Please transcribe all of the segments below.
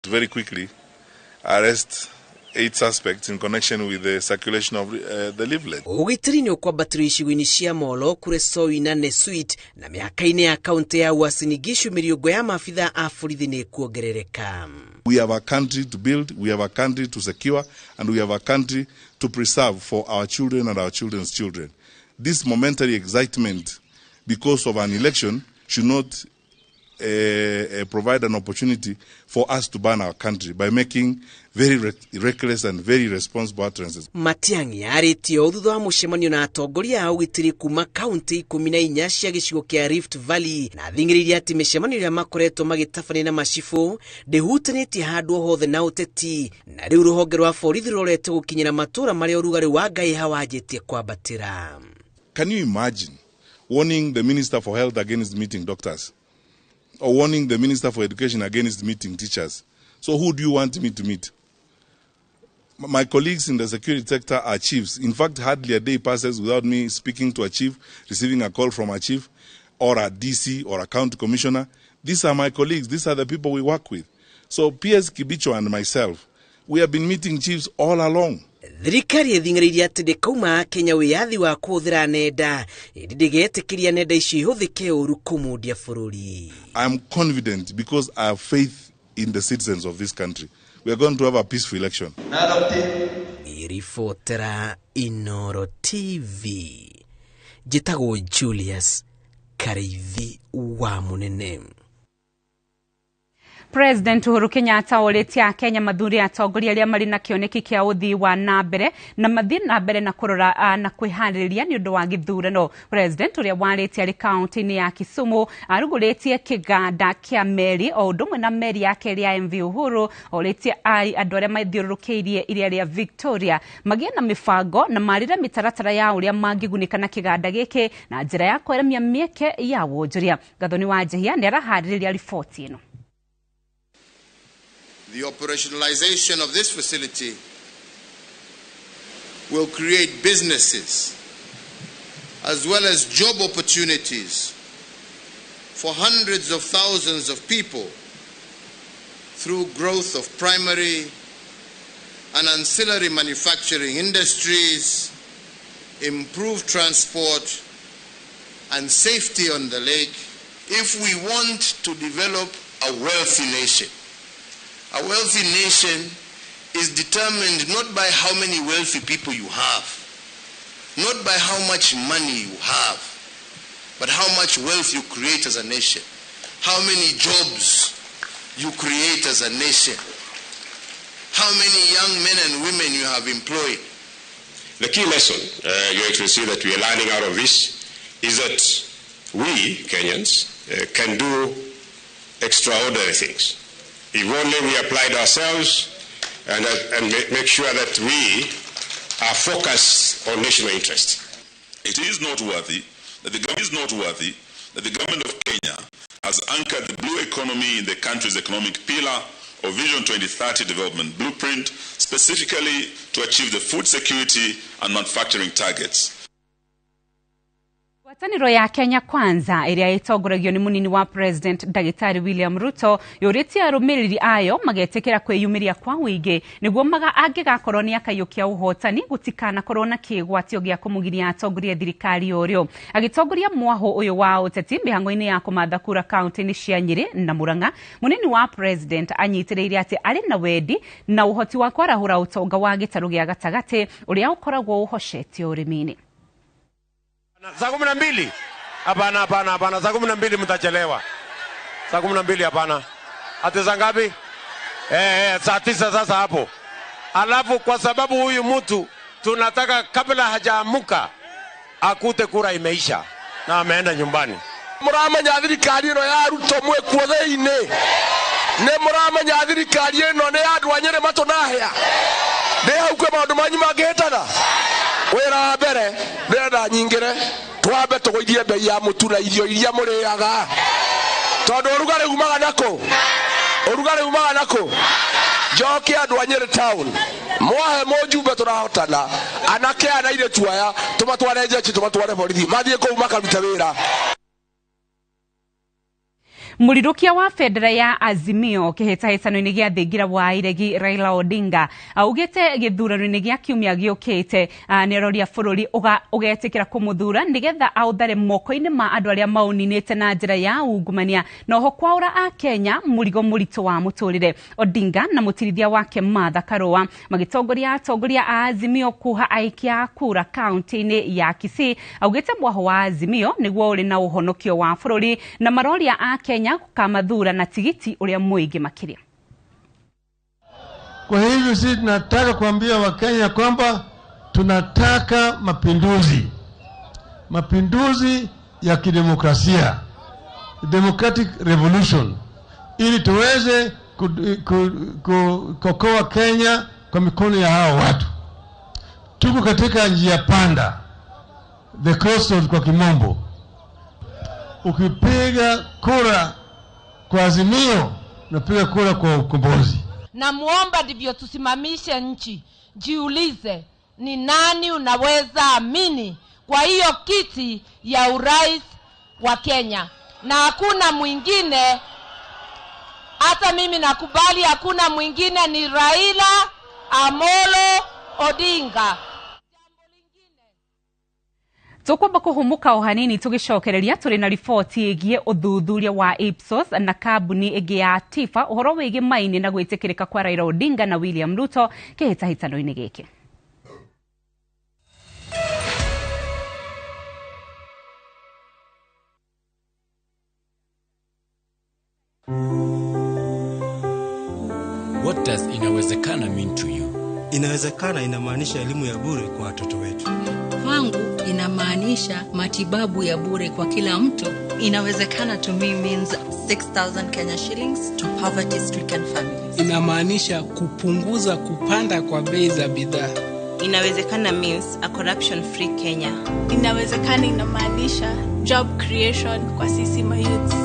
Very quickly arrest 8 suspects in connection with the circulation of the leaflet. Ũgitĩri nĩ ũkwambatĩrio icigo-inĩ cia Molo, Kuresoi na Nesuit na mĩhaka-inĩ ya kaunti ya Uasin Gishu mĩriũngo ya maabitha a borithi nĩ kuongerereka. We have a country to build, we have a country to secure, and we have a country to preserve for our children and our children's children. This momentary excitement because of an election should not provide an opportunity for us to burn our country by making very reckless and very irresponsible utterances. Matiang'i arĩtie ũũ thutha wa mũcemanio na atongoria a ũgitĩri kuma kaunti 14 cia gĩcigo kĩa Rift Valley na athing'ĩrĩirie atĩ mĩcemanio ĩrĩa makoretwo magĩtabania na macibũ ndĩhutanĩtie handũ o hothe na ũteti, na rĩu rũhonge rwa borithi rũrorete gũkinyĩra matũũra marĩa ũrugarĩ wa ngaiha wanjĩtie kwambatĩra. Can you imagine warning the Minister for Health against meeting doctors? Or warning the Minister for Education against meeting teachers? So who do you want me to meet? My colleagues in the security sector are chiefs. In fact, hardly a day passes without me speaking to a chief, receiving a call from a chief, or a DC, or a county commissioner. These are my colleagues. These are the people we work with. So P.S. Kibicho and myself, we have been meeting chiefs all along. Thirikari ĩthing'ĩrĩirie atĩ ndĩkauma Kenya wĩyathi wa kũhũthĩra nenda, ĩndĩ ndĩgetĩkĩria nenda icio ihũthĩke ũru kũmundia bũrũri. I am confident because I have faith in the citizens of this country. We are going to have a peaceful election. Ribotera Inoro TV. Njĩtagwo Julius Kareithi wa Mũnene. President Uhuru Kenyatta orĩtie Akenya mathure atongoria arĩa marĩ na kĩoneki kĩa ũthii wa na mbere na mathiĩ na mbere na kũrora na kwĩharĩrĩria nĩ ũndũ wa gĩthurano. President ũrĩa warĩtie arĩ kaunti-inĩ ya Kisumu arugũrĩtie kĩganda kĩa meri o ũndũ ũmwe na meri ya kerĩ ya MV Uhuru, orĩtie andũ arĩa mathiũrũrũkĩirie iria rĩa Victoria magĩe na mĩbango na marĩre mĩtaratara ya ũrĩa mangĩgunĩka na kĩganda gĩkĩ na njĩra ya kweremia mĩeke ya wonjoria. Gathoni wa Njehia nĩ araharĩrĩria riboti ĩno. The operationalization of this facility will create businesses as well as job opportunities for hundreds of thousands of people through growth of primary and ancillary manufacturing industries, improved transport and safety on the lake. If we want to develop a wealthy nation, a wealthy nation is determined not by how many wealthy people you have, not by how much money you have, but how much wealth you create as a nation, how many jobs you create as a nation, how many young men and women you have employed. The key lesson, Your Excellency, that we are learning out of this is that we, Kenyans, can do extraordinary things. If only we applied ourselves and make sure that we are focused on national interest. It is noteworthy that the government of Kenya has anchored the blue economy in the country's economic pillar of Vision 2030 development blueprint, specifically to achieve the food security and manufacturing targets. Ngwatanĩro ya Kenya Kwanza ĩrĩa ĩtongoragio nĩ mũnini wa President Ndagĩtarĩ William Ruto yũrĩtie arũmĩrĩri ayo magetĩkĩra kwĩyumĩria kwa ũingĩ nĩguo angĩgakorwo nĩ akaiyũkia ũhotani gũtikanakorwo na kĩgwatio gĩa kũmũgiria atongoria thirikari ũrĩo. Agĩtongoria mwahũ ũyũ wa ũteti mĩhang'o-inĩ ya kũmatha kura kaunti-inĩ cia Nyĩrĩ na Murang'a, mũnini wa President anyitĩrĩire atĩ arĩ na wendi na ũhoti wa kwarahũra ũtonga wa gĩtarũ gĩa gatagatĩ ũrĩa ũkoragwo ũhocetie ũrĩmi-inĩ. Saa 12? Hapana, hapana, hapana. Saa 12 mtachelewa. Saa 12 hapana. Ati saa ngapi? Saa 9 sasa hapo. Alafu kwa sababu huyu mtu tunataka kabla hajaamuka akute kura imeisha na ameenda nyumbani. Muramenya thirikari ĩno ya Ruto mwĩkuo thĩinĩ. Nĩ muramenya thirikari ĩno nĩ andũ a Nyĩrĩ matũnahĩa. Ndĩ hau kwĩ maũndũ manyu mangĩhĩtana. Wĩra wa mbere ndĩrenda nyingĩre twambe tũgũithie bei ya mũtu na irio iria mũrĩaga, tondũ ũrugarĩ umaga nakũ? Ũrugarĩ umaga nakũ? Njoke andũ a Nyĩrĩ town mwahe mũjumbe tũrahotana, anake aya na airĩtu aya tũmatware jeshi, tũmatware borithi, mathiĩ kũu makarute wĩra. Mũrirũkia wa bendera ya Azimio kĩhĩtahĩtano-inĩ gĩa thingira wa iregi Raila Odinga augĩte gĩthurano-inĩ gĩa kiumia gĩũkĩte nĩaroria bũrũri ũgetĩkĩra kũmũthura nĩgetha aũthare moko-inĩ ma andũ arĩa maũninĩte na njĩra ya ungumania na oho kwaũra a Kenya mũrigo mũritũ wa mũtũrĩre. Odinga na mũtirithia wake Martha Karua magĩtongoria atongoria a Azimio kuha aikia a kura kaunti-inĩ ya Kisii augĩte mwaho wa Azimio nĩguo ũrĩ na ũhonokio wa bũrũri na maroria a Kenya kamathura na tigiti uria mwingi makiria. Kwa hivyo sisi tunataka kuambia Wakenya kwamba tunataka mapinduzi. Mapinduzi ya kidemokrasia. Democratic revolution. Ili tuweze kuokoa Kenya kwa mikono ya hao watu. Tuko katika njia panda. The crossroads kwa kimombo. Ukipiga kura kwa Azimio, unapiga kura kwa ukombozi. Na muomba ndivyo tusimamishe nchi. Jiulize, ni nani unaweza amini kwa hiyo kiti ya urais wa Kenya? Na hakuna mwingine, hata mimi nakubali hakuna mwingine, ni Raila Amolo Odinga. Tukwamba kuhumuka o hanini tugicokereria turi na riboti igie uthuthuria wa Ipsos na kambuni igi ya Tifa uhoro wigi maini na gwitikirika kwa Raila Odinga na William Ruto kihitahitano-ini giki. What does inawezekana mean to you? Inawezekana inamaanisha elimu ya bure kwa watoto wetu. Kwangu inamaanisha matibabu ya bure kwa kila mtu. Inawezekana to me means 6,000 Kenya shillings to poverty-stricken families. Inamaanisha kupunguza kupanda kwa bei za bidhaa. Inawezekana means a corruption-free Kenya. Inawezekana inamaanisha job creation kwa sisi mayouths.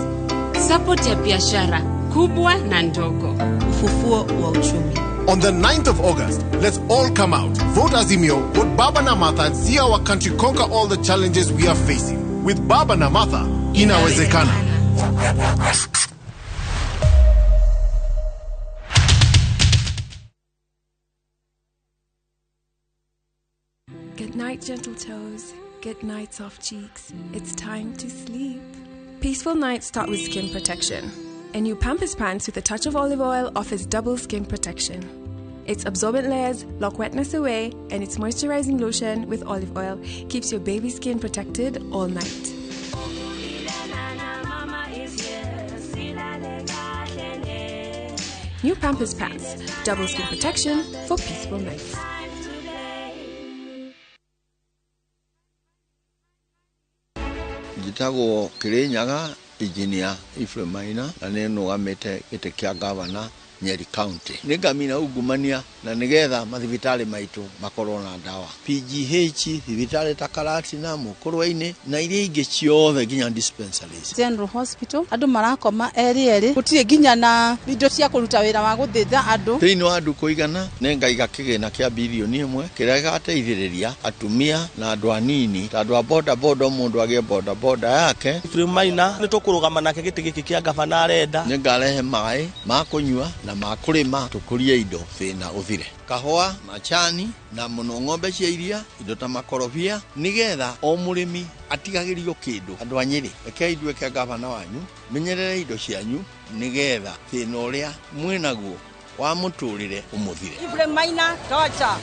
Support ya biashara kubwa na ndogo. Ufufuo wa uchumi. On the 9th of August, let's all come out, vote Azimio, vote Baba na Martha, and see our country conquer all the challenges we are facing. With Baba na Martha, inawezekana. Good night, gentle toes. Good night, soft cheeks. It's time to sleep. Peaceful nights start with skin protection. A new Pampers Pants with a touch of olive oil offers double skin protection. Its absorbent layers lock wetness away, and its moisturizing lotion with olive oil keeps your baby's skin protected all night. New Pampers Pants, double skin protection for peaceful nights. Njĩtagwo Kirinyaga Engineer Ephraim Maina na nĩ nũgamĩte gĩtĩ kĩa gavana Nyeri County. Nĩ ngamina ungumania na nĩgetha mathibitarĩ maitũ makorwo na ndawa. PGH, thibitarĩ ta Karatina, Mũkũrwe-inĩ na iria ingĩ ciothe nginya dispensaries. General Hospital andũ marakoma erĩ erĩ, gũtirĩ nginya na indo cia kũruta wĩra wa gũthĩnja andũ. Thĩinĩ wa ndukũ igana nĩ ngaiga kĩgĩna kĩa bilioni 1 kĩrĩa gĩgateithĩrĩria atumia na andũ anini ta andũ a boda boda, mũndũ agĩe boda boda yake. Ephraim Maina nĩ tũkũrũgama nake gĩtĩ gĩkĩ kĩa gavana arenda. Nĩ ngarehe maĩ ma kũnyua na ma kũrĩma, tũkũrie indo thĩna ũthire. Kahũa, macani na mũno ng'ombe cia iria, indo ta makorobia, nĩgetha o mũrĩmi atigagĩrio kĩndũ. Andũ a Nyĩrĩ, rekei nduĩke gavana wanyu, menyerere indo cianyu nĩgetha thĩna ũrĩa mwĩnaguo wa mũtũrĩre ũmũthire. Ephraim Maina, tocha.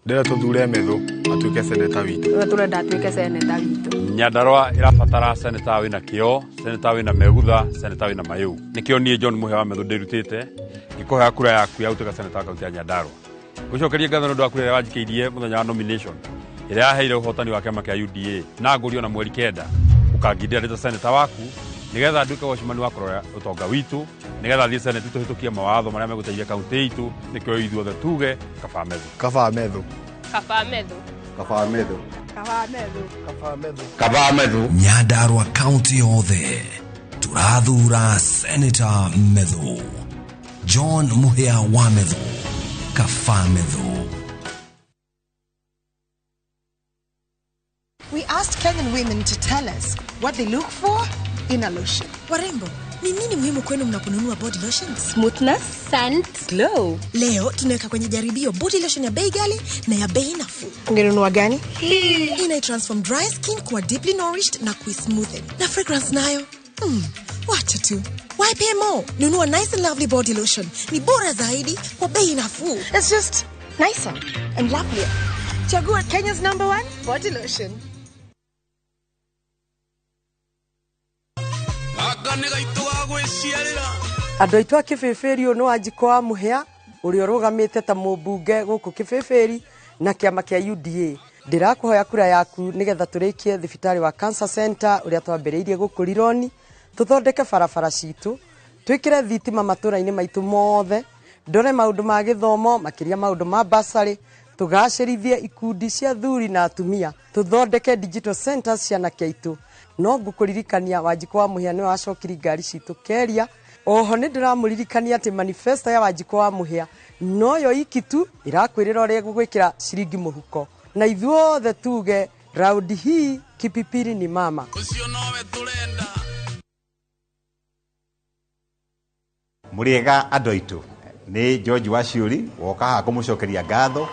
Ndĩrenda tũthure Methu atuĩke seneta witũ. Ũrĩa tũrenda atuĩke seneta witũ. Nyandarua ĩrabatara seneta wĩna kĩo, seneta wĩna megutha, seneta wĩna mayũ. Nĩkĩo niĩ John Muhia wa Methu ndĩrutĩte ngĩkũhea kura yaku ya gũtuĩka seneta wa kaunti ya Nyandarua. Ngũcokerie ngatho nĩ ũndũ wa kura ĩrĩa wanjikĩirie mũthenya wa nomination ĩrĩa yaheire ũhotani wa kĩama kĩa UDA na ngũrio na mweri 9 ũkangindĩra ndĩ ta seneta waku nĩgetha nduĩke wacimani wa kũrora ũtonga witũ, nĩgetha thiĩ seneti tũhĩtũkie mawatho marĩa megũteithia kaunti itũ. Nĩkĩo ithuothe tuge kabaa Methu. Kabaa Methu. Kabaa Methu. Kabaa Methu. Kabaa Methu. Kabaa Methu. Kabaa Methu. Nyandarua kaunti yothe turathura Senator Methu. John Muhia wa Methu. Kabaa Methu. We asked Kenyan women to tell us what they look for in a lotion. Warembo, ni nini muhimu kwenu mnaponunua body lotions? Smoothness, scent, glow. Leo tunaweka kwenye jaribio body lotion ya bei ghali na ya bei nafuu. Ungenunua gani? Hii ina transform dry skin kuwa deeply nourished na kuismoothen. Na fragrance nayo? Wacha tu. Why pay more? Nunua Nice and Lovely body lotion. Ni bora zaidi kwa bei nafuu. It's just nicer and lovelier. Chagua Kenya's #1 body lotion. Andũ aitũ a Kĩbĩbĩri ũyũ nĩ Wanjikũ wa Mũhĩa ũrĩa ũrũgamĩte ta mũmbunge gũkũ Kĩbĩbĩri na kĩama kĩa UDA. Ndĩrakũhoya kura yaku nĩgetha tũrĩkie thibitarĩ wa Cancer Center ũrĩa twambĩrĩirie gũkũ Rironi, tũthondeke barabara citũ, twĩkĩre thitima matũra-inĩ maitũ mothe, ndore maũndũ ma gĩthomo makĩria maũndũ ma basarĩ, tũgacĩrithie ikundi cia thuri na atumia, tũthondeke digital centers cia anake aitũ. No ngũkũririkania Wanjikũ wa Mũhĩa nĩwe wacokirie ngari citũ Keria. Oho nĩ ndĩramũririkania atĩ manifesto ya Wanjikũ wa Mũhĩa noyo iki tu ĩrakwĩrĩra ũrĩa gũgwĩkĩra ciringi mũhuko, na ithuothe tuge raundi hii Kipipiri ni mama. Mũrĩega andũ aitũ, nĩ George Waciũri woka haha kũmũcokeria ngatho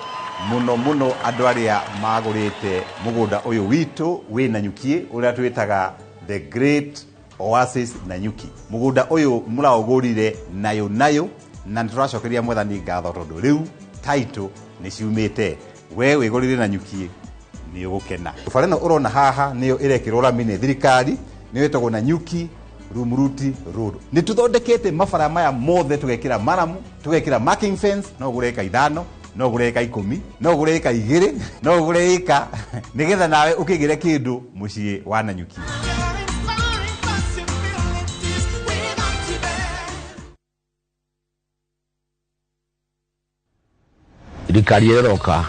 mũno mũno andũ arĩa magũrĩte mũgũnda ũyũ witũ wĩ Nanyuki ũrĩa twĩtaga The Great Oasis Nanyuki. Mũgũnda ũyũ mũraũgũrire nayo nayo na nĩtũracokeria mwathani ngatho tondũ rĩu title nĩ ciumĩte. We wĩgũrĩre Nanyuki nĩ ũgũkena. Bara ĩno ũrona haha nĩyo ĩrekĩrwo rami nĩ thirikari, nĩyo ĩtagwo Nanyuki Rumuruti Road. Nĩ tũthondekete mabara maya mothe, tũgekĩra maramu, tũgekĩra marking fence, no ũgũre ĩka 5, no ũgũre ĩka 10, no ũgũre ĩka 2, no ũgũre ĩka nĩgetha nawe ũkĩgĩre kĩndũ mũciĩ wa Nanyuki. Thirikari ĩrĩa ĩroka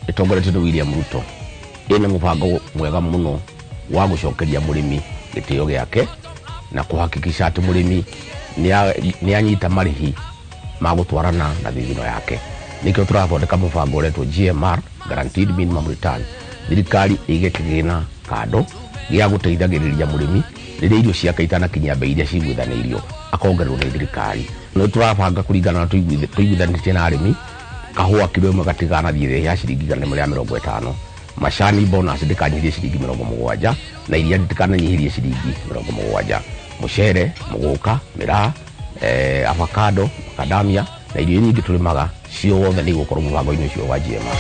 ĩtongoretio nĩ William Ruto ĩna mũbango mwega mũno wa gũcokeria mũrĩmi gĩtĩo gĩake na kũhakikisha atĩ mũrĩmi nĩ anyita marĩhi ma gũtwarana na thithino yake. Nĩkĩo tũrathondeka mũbango ũretwo GMR, Guaranteed Minimum Return. Thirikari ĩige kĩgĩna kando gĩa gũteithagĩrĩria mũrĩmi rĩrĩa irio ciake itanakinyia bei iria ciguithanĩirio akongererwo nĩ thirikari. Nĩ tũrabanga kũringana na tũiguithanĩtie na arĩmi, kahũa kiro ĩmwe gatiganathiĩ thĩ ya ciringi 150, macani bonus ndĩkanyihirie ciringi 70 na iria rĩtikananyihirie ciringi 70, mũcere, mũgũka, mĩraa, avocado, macadamia na irio nyingĩ tũrĩmaga ciothe nĩ igũkorwo mũbango-inĩ ũcio wa GMR.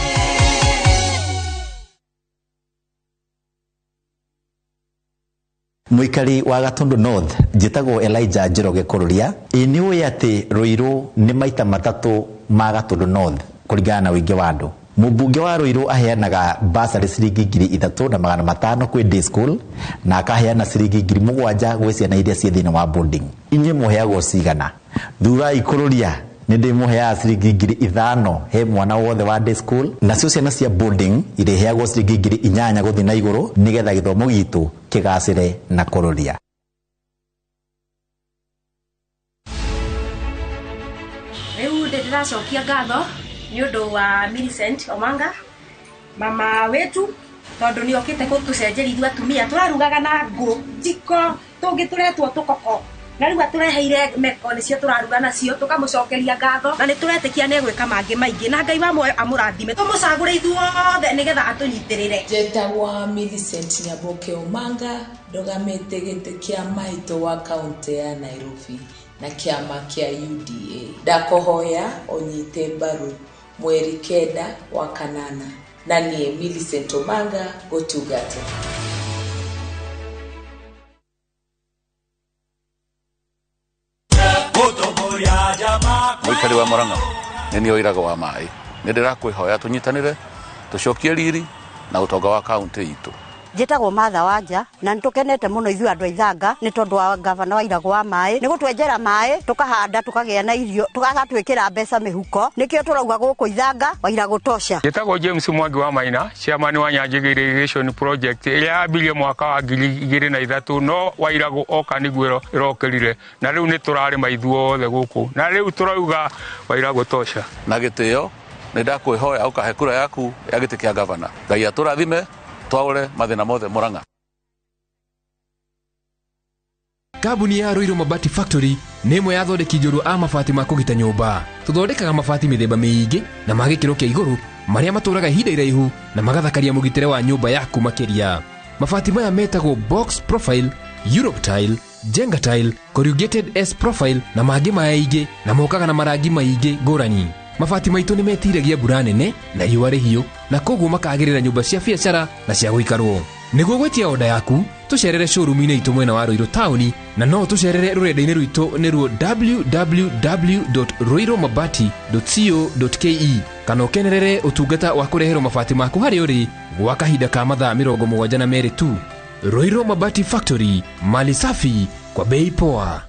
Mũikari wa Gatundu North njĩtagwo Elijah Njoroge Kũrũria. Ĩ nĩ ũĩ atĩ Ruiru nĩ maita matatũ ma Gatundu North kũringana na ũingĩ wa andũ. Mũmbunge wa Ruiru aheanaga basarĩ ciringi 3,500 kwĩ day school na akaheana ciringi 7,000 gwĩ ciana iria ciĩ thĩinĩ wa boarding. Inyuĩ mũheagwo cigana? Thurai Kũrũria nĩ ndĩmũheaga ciringi 5,000 he mwana wothe wa day school, nacio ciana cia boarding irĩheagwo ciringi 8,000 gũthiĩ na igũrũ nĩgetha gĩthomo gitũ kĩgacĩre na Kũrũria. Rĩu ndĩracokia ngatho nĩ ũndũ wa Millicent Omanga mama wetu, tondũ nĩ okĩte gũtũcenjeria ithuĩ atumia tũrarugaga na ngũ njiko tũngĩ tũretwo tũkoko, na rĩu atũreheire meko nĩcio tũraruga nacio, tũkamũcokeria ngatho na nĩ tũretĩkia nĩ egwĩka mangĩ maingĩ, na Ngai wa muoyo amũrathime, tũmũcagũre ithuothe nĩgetha atũnyitĩrĩre. Njĩtagwo Millicent Nyaboke Omanga, ndũgamĩte gĩtĩ kĩa maitũ wa kaũntĩ ya Nairobi na kĩama kĩa UDA. Ndakũhoya ũnyite mbaru mweri 9 wa kanana, na niĩ Millicent Omanga gũtungata. Mũikari wa Murang'a nĩ niĩ ũiraga wa maĩ, nĩ ndĩrakwĩhoya tũnyitanĩre tũcokie riri na ũtonga wa kaũntĩ itũ. Njĩtagwo Martha Wanja na nĩ tũkenete mũno ithuĩ andũ a Ithanga nĩ tondũ wa gavana wa Irago wa maĩ nĩ gũtwenjera maĩ tũkahanda tũkagĩa na irio tũgatwĩkĩra mbeca mĩhuko, nĩkĩo tũrauga gũkũ Ithanga wa Irago tosha. Njĩtagwo James Mwangi wa Maina, chairman wa Nyanjigi Irrigation Project ĩrĩa yambirie mwaka wa 2003, no wa Irago oka nĩguo ĩrokĩrire, na rĩu nĩ tũrarĩma ithuothe gũkũ, na rĩu tũrauga wa Irago tosha. Na gĩtĩo nĩ ndakwĩhoya ũkahe kura yaku ya gĩtĩ kĩa gavana. Ngai atũrathime Twaũre mathĩna mothe Murang'a. Kambuni ya Ruiru Mabati Factory nĩ ĩmwe ya athondeki njorua a mabati ma kũgita nyũmba. Tũthondekaga mabati mĩthemba mĩingĩ na ma gĩkĩro kĩa igũrũ marĩa matũraga ihinda iraihu na magathakaria mũgitĩre wa nyũmba yaku makĩria. Mabati maya metagwo box profile, Europe tile, Jenga tile, corrugated S profile na mangĩ maingĩ na mokaga na marangi maingĩ ngũrani. Mabati maitũ nĩ metiragia mbura nene na riũa rĩhiũ na koguo makagĩrĩra nyũmba cia biacara na cia gũikarwo. Nĩguo gwĩtia oda yaku, tũcerere showroom-inĩ itũ mwena wa Ruiru taũni na no tũcerere rũrenda-inĩ rwitũ nĩruo www.ruirumabati.co.ke kana ũkenerere ũtungata wa kũreherwo mabati maku harĩa ũrĩ gwa kahinda ka mathaa 72 tu. Ruiru Mabati Factory, mali safi kwa bei poa.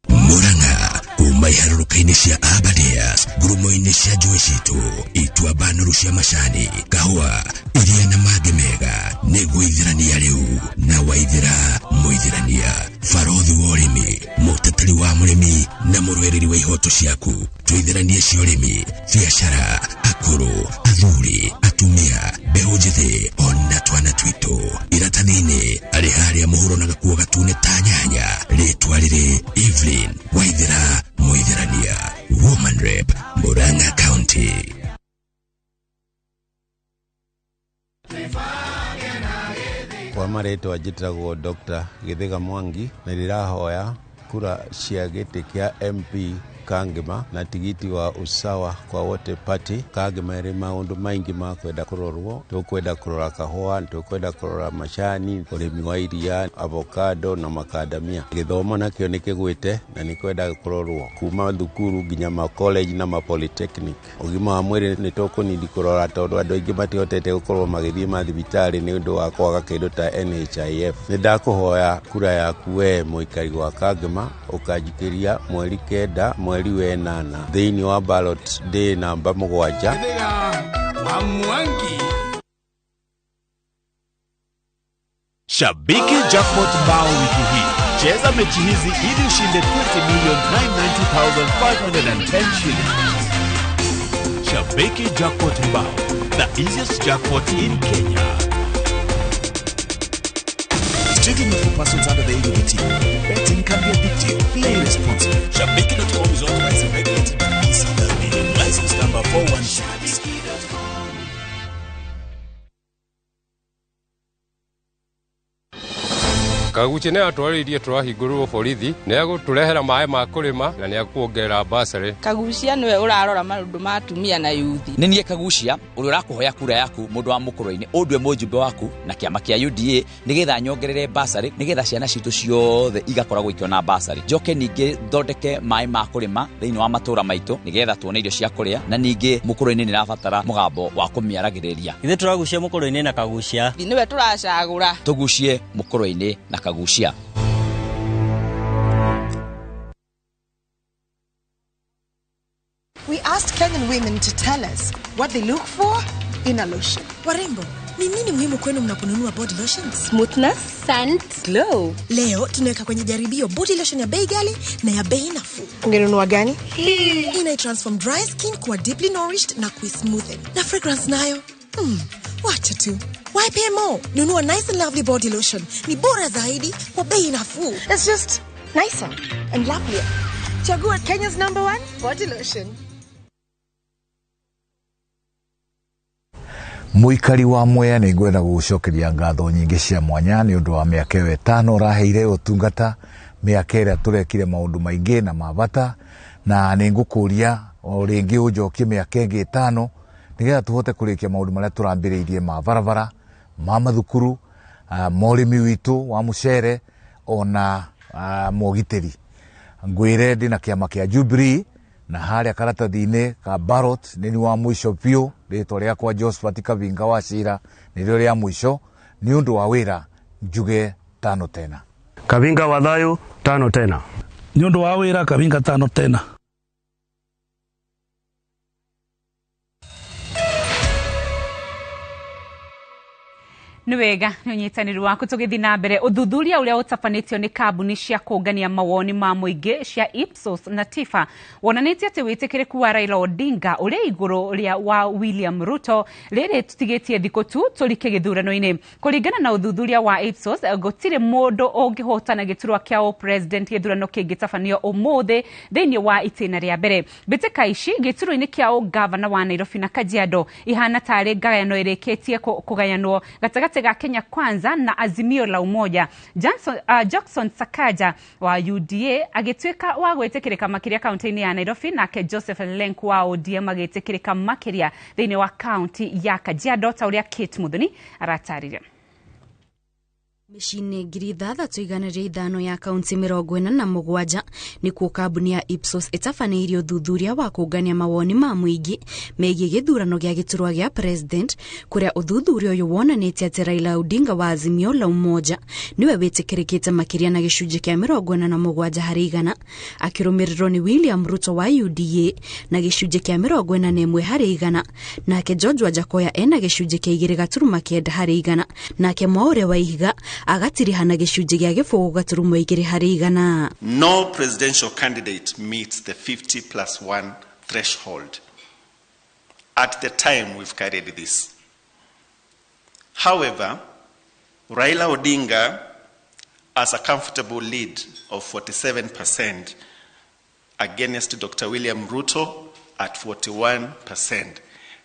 Murang'a kuma iharũrũka-inĩ cia Aberdares, ngurumo-inĩ cia njũĩ citũ, ituamba nũrũ cia macani, kahũa, iria na mangĩ mega, nĩ gwĩithĩrania rĩu na waithĩra mũithĩrania, barothi wa ũrĩmi, mũteteri wa mũrĩmi na mũrũĩrĩri wa ihoto ciaku. Twĩithĩranie cia ũrĩmi, biacara, akũrũ, athuri, atumia, mbeũ njĩthĩ ona twana twitũ. Iratathi-inĩ arĩ harĩa mũhuro na gakuo gatune ta nyanya, rĩtwa rĩrĩ Evelyn Waithĩra Mũithĩrania, Woman Rep, Murang'a County. Kwa marĩtwa njĩtagwo Dr. Githiga Mwangi na ndĩrahoya kura cia gĩtĩ kĩa MP Kangema na tigiti wa Usawa kwa Wote Party. Kangema ĩrĩ maũndũ maingĩ ma kwenda kũrorwo. Tũkwenda kũrora kahũa, tũkwenda kũrora macani, ũrĩmi wa iria, avocado na makadamia. Gĩthomo nakĩo nĩ kĩgwĩte na nĩ kwenda kũrorwo kuma thukuru nginya ma college na ma polytechnic. Ũgima wa mwĩrĩ nĩ tũkũnindi kũrora tondũ andũ aingĩ matihotete gũkorwo magĩthiĩ mathibitarĩ nĩ ũndũ wa kwaga kĩndũ ta NHIF. Nĩ ndakũhoya kura yaku we mũikari wa Kangema ũkanjikĩria mweri 9 mweri 8 thĩinĩ wa ballot day namba 7. Shabiki Jackpot Bao wiki hii. Cheza mechi hizi ili ushinde 20,990,510 shillings. Shabiki Jackpot Bao, the easiest jackpot in Kenya. Strictly not for persons under the age of 18. Betting can be addictive. Play responsibly. Shabiki.com is authorized and regulated by BCLB. License number 416. Kaguchia nĩ atwarĩirie tũrahingũrĩrwo borithi, nĩ egũtũrehera maĩ ma kũrĩma na nĩ ekuongerera basarĩ. Kaguchia nĩwe ũrarora maũndũ ma atumia na yuthi. Nĩ niĩ Kaguchia ũrĩa ũrakũhoya kura yaku mũndũ wa mũkũrũ-inĩ ũndue mũjumbe waku na kĩama kĩa UDA nĩgetha nyongerere basarĩ nĩgetha ciana citũ ciothe igakoragwo ikĩona basarĩ. Njoke ningĩ thondeke maĩ ma kũrĩma thĩinĩ wa matũũra maitũ nĩgetha tuone irio cia kũrĩa na ningĩ mũkũrũ-inĩ nĩrabatara mũgambo wa kũmĩaragĩrĩria. Ithuĩ tũragucia mũkũrũ-inĩ na Kaguchia. Nĩwe tũracagũra. Tũgucie mũkũrũ-inĩ na Kaguchia. We asked Kenyan women to tell us what they look for in a lotion. Warembo, ni nini muhimu kwenu mnaponunua body lotions? Smoothness, scent, glow. Leo tunaweka kwenye jaribio body lotion ya bei ghali na ya bei nafuu. Ungenunua gani? Hii ina transform dry skin kuwa deeply nourished na kuismoothen. Na fragrance nayo, wacha tu. Why pay more? Nunua Nice and Lovely body lotion. Ni bora zaidi kwa bei nafuu. It's just nicer and lovelier. Chagua Kenya's #1 body lotion. Muikari wa Mwea nĩ ngwenda gũgũcokeria ngatho nyingĩ cia mwanya nĩ ũndũ wa mĩaka ĩyo 5 ũraheire ũtungata, mĩaka ĩrĩa tũrekire maũndũ maingĩ na ma bata, na nĩ ngũkũria o rĩngĩ ũnjokie mĩaka ĩngĩ 5 nĩgetha tũhote kũrĩkia maũndũ marĩa tũrambĩrĩirie ma barabara, ma mathukuru, ma ũrĩmi witũ wa mũcere ona mogitĩri. Ngwĩre ndĩna kĩama kĩa Jubilee na harĩa karatathi-inĩ ka ballot nĩ wa mũico biũ, rĩtwa rĩakwa Josephat Kavinga wa Cira nĩrĩo rĩa mũico nĩ ũndũ wa wĩra njuge 5 tena. Kavinga wa thayũ 5 tena. Nĩ ũndũ wa wĩra Kavinga 5 tena. Nĩ wega nĩ ũnyitanĩri waku. Tũgĩthiĩ na mbere, ũthuthuria ũrĩa ũtabanĩtio nĩ kambuni cia kũngania mawoni ma mũingĩ cia Ipsos na TIFA wonanĩtie atĩ wĩtĩkĩrĩku wa Raila Odinga ũrĩ igũrũ rĩa wa William Ruto rĩrĩ tũtigĩtie thikũ tu tũrike gĩthurano-inĩ. Kũringana na ũthuthuria wa Ipsos, gũtirĩ mũndũ ũngĩhotana gĩturwa kĩa president gĩthurano kĩngĩtabanio ũmũthĩ thĩinĩ wa itĩna rĩa mbere. Mbĩtĩka ici gĩturwa-inĩ kĩa ũgavana wa Nairobi na Kajiado ihana tarĩ ngayano ĩrĩkĩtie kũgayanwo gatagatĩ ga Kenya Kwanza na Azimio la Umoja. Jackson Sakaja wa UDA agĩtuĩka wa gwĩtĩkĩrĩka makĩria kaunti-inĩ ya Nairobi, nake Joseph Lenku wa ODM agĩtĩkĩrĩka makĩria thĩinĩ wa kaunti ya Kajiado, ta ũrĩa Kate Muthoni aratarĩria. Mĩciĩ-inĩ 6,105 ya kaunti 47 nĩkuo kambuni ya Ipsos ĩtabanĩirie ũthuthuria wa kũngania mawoni ma mũingĩ megiĩ gĩthurano gĩa gĩturwa gĩa president, kũrĩa ũthuthuria ũyũ wonanĩtie atĩ Raila Odinga wa Azimio la Umoja nĩwe wĩtĩkĩrĩkĩte makĩria na gĩcunjĩ kĩa 47 harĩ igana, akĩrũmĩrĩrwo nĩ William Ruto wa UDA na gĩcunjĩ kĩa 41 harĩ igana, nake George Wajackoyah ena gĩcunjĩ kĩa 2.9 harĩ igana, nake Mwaure Waihiga agatiriha na gĩcunjĩ gĩa 0.2 harĩ igana. No presidential candidate meets the 50+1 threshold at the time we've carried this. However, Raila Odinga has a comfortable lead of 47% against Dr. William Ruto at 41%.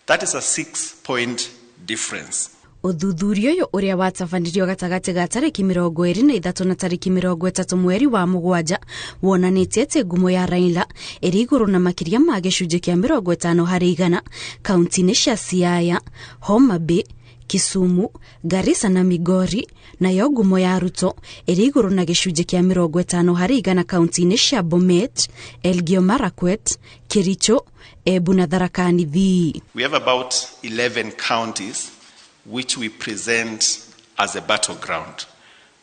That is a 6-point difference. Ũthuthuria ũyũ ũrĩa watabanirio gatagatĩ ga tarĩki 23 na tarĩki 30 mweri wa mũgwanja wonanĩtie atĩ ngumo ya Raila ĩrĩ igũrũ na makĩria ma gĩcunjĩ kĩa 50 harĩ igana kaunti-inĩ cia Siaya, Homa Bay, Kisumu, Garissa na Migori, nayo ngumo ya Ruto ĩrĩ igũrũ na gĩcunjĩ kĩa 50 harĩ igana kaunti-inĩ cia Bomet, Elgeyo Marakwet, Kericho, Embu na Tharaka Nithi. We have about 11 counties which we present as a battleground.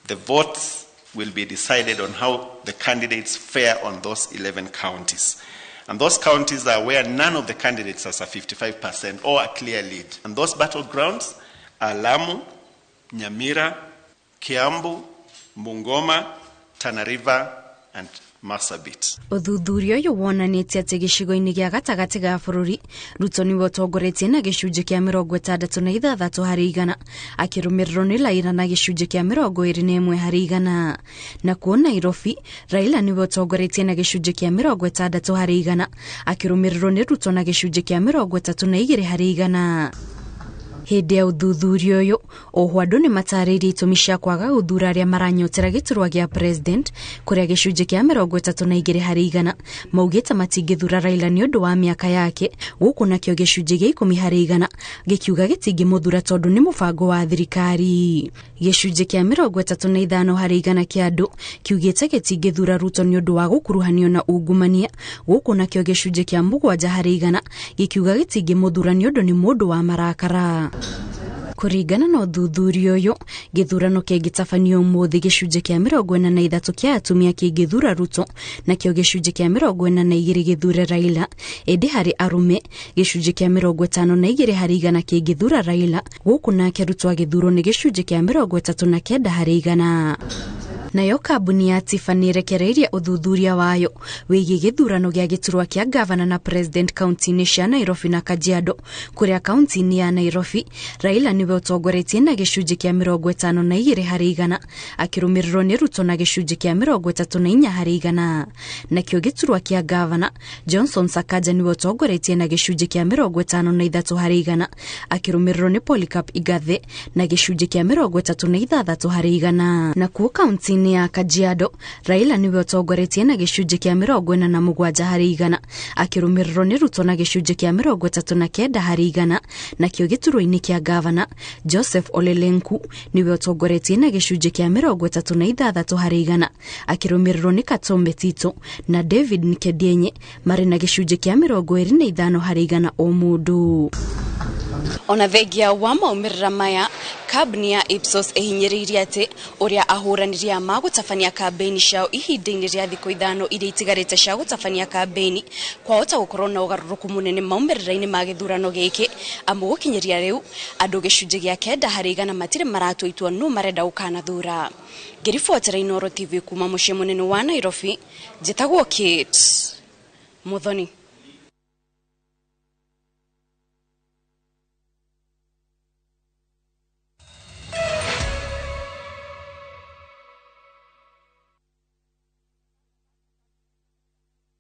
The votes will be decided on how the candidates fare on those 11 counties. And those counties are where none of the candidates has a 55% or a clear lead. And those battlegrounds are Lamu, Nyamira, Kiambu, Bungoma, Tana River, and Marsabit. Ũthuthuria ũyũ wonanĩtie atĩ gĩcigo-inĩ gĩa gatagatĩ ga bũrũri Ruto nĩwe ũtongoretie na gĩcunjĩ kĩa 66 harĩ igana, akĩrũmĩrĩrwo nĩ Raila na gĩcunjĩ kĩa 21 harĩ igana. Nakuo Nairobi, Raila nĩwe ũtongoretie na gĩcunjĩ kĩa 60 harĩ igana, akĩrũmĩrĩrwo nĩ Ruto na gĩcunjĩ kĩa 32 harĩ igana. Hĩndĩ ya ũthuthuria ũyũ oho andũ nĩ matarĩirie itũmi cia kwaga gũthura arĩa maranyotera gĩturwa gĩa president, kũrĩa gĩcunjĩ kĩa 32 harĩ igana maugĩte matingĩthura Raila nĩ ũndũ wa mĩaka yake, gũkũ nakĩo gĩcunjĩ gĩa 10 harĩ igana gĩkiuga gĩtingĩmũthura tondũ nĩ mũbango wa thirikari. Gĩcunjĩ kĩa 35 harĩ igana kĩa andũ kiugĩte gĩtingĩthura Ruto nĩ ũndũ wa gũkuruhanio na ungumania, gũkũ nakĩo gĩcunjĩ kĩa 7 harĩ igana gĩkiuga gĩtingĩmũthura nĩ ũndũ nĩ mũndũ wa marakara. Kũringana na ũthuthuria ũyũ, gĩthurano kĩngĩtabanio ũmũthĩ gĩcunjĩ kĩa 43 kĩa atumia kĩngĩthura Ruto nakĩo gĩcunjĩ kĩa 42 gĩthure Raila, ĩndĩ harĩ arũme gĩcunjĩ kĩa 52 harĩ igana kĩngĩthura Raila, gũkũ nake Ruto agĩthurwo nĩ gĩcunjĩ kĩa 39 harĩ igana. Nayo kambuni ya TIFA nĩ ĩrekereirie ũthuthuria wayo wĩgiĩ gĩthurano gĩa gĩturwa kĩa gavana na president kaunti-inĩ cia Nairobi na Kajiado, kũrĩa kaunti-inĩ ya Nairobi Raila nĩwe ũtongoretie na gĩcunjĩ kĩa 52 harĩ igana, akĩrũmĩrĩrwo nĩ Ruto na gĩcunjĩ kĩa 34 harĩ igana. Nakĩo gĩturwa kĩa gavana Johnson Sakaja nĩwe ũtongoretie na gĩcunjĩ kĩa 53 harĩ igana, akĩrũmĩrĩrwo nĩ Polycarp Igathe na gĩcunjĩ kĩa 36 harĩ igana. Nakuo kaunti-inĩ ya Kajiado, Raila nĩwe ũtongoretie na gĩcunjĩ kĩa 47 harĩ igana, akĩrũmĩrĩrwo nĩ Ruto na gĩcunjĩ kĩa 39 harĩ igana. Nakĩo gĩturwa-inĩ kĩa gavana Joseph Ole Lenku nĩwe ũtongoretie na gĩcunjĩ kĩa 36 harĩ igana, akĩrũmĩrĩrwo nĩ Katombe Tito na David Nkedienye marĩ na gĩcunjĩ kĩa 25 harĩ igana o mũndũ. Ona thengia wa maumĩrĩra maya, kambuni ya Ipsos ĩhinyĩrĩirie atĩ ũrĩa ahũranĩri a magũtabania kambĩini ciao ihinda-inĩ rĩa thikũ 5 iria itigarĩte cia gũtabania kambĩini kwahota gũkorwo na ũgarũrũku mũnene maumĩrĩra-inĩ ma gĩthurano gĩkĩ, amu gũkinyĩria rĩu andũ gĩcunjĩ gĩa 9 harĩ 100 matirĩ maratua itua nũ marenda gũkanathura. Ngĩribotera Inooro TV kuma mũciĩ mũnene wa Nairobi, njĩtagwo Kate Muthoni.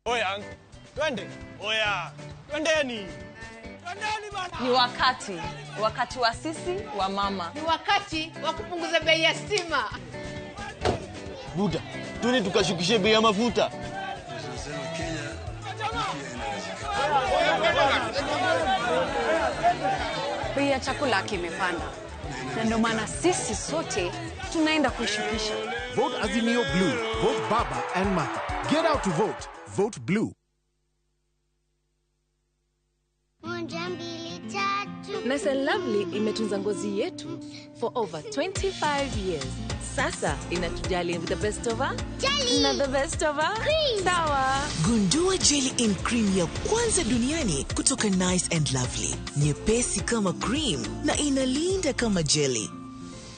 Oya, twende. Oya, twendeni. Twendeni bana. Ni wakati wa sisi wa mama. Ni wakati wa kupunguza bei ya stima. Buda, twende tukashukishe bei ya mafuta. Bei ya chakula kimepanda. Na ndio maana sisi sote tunaenda kuishukisha. Vote Azimio Blue, vote Baba and Martha. Get out to vote. Vote Blue. 1 2 3. Nice and Lovely imetunza ngozi yetu for over 25 years. Sasa inatujali with the best of jelly na the best of cream. Sawa. Gundua jelly in cream ya kwanza duniani kutoka Nice and Lovely. Nyepesi kama cream na inalinda kama jelly.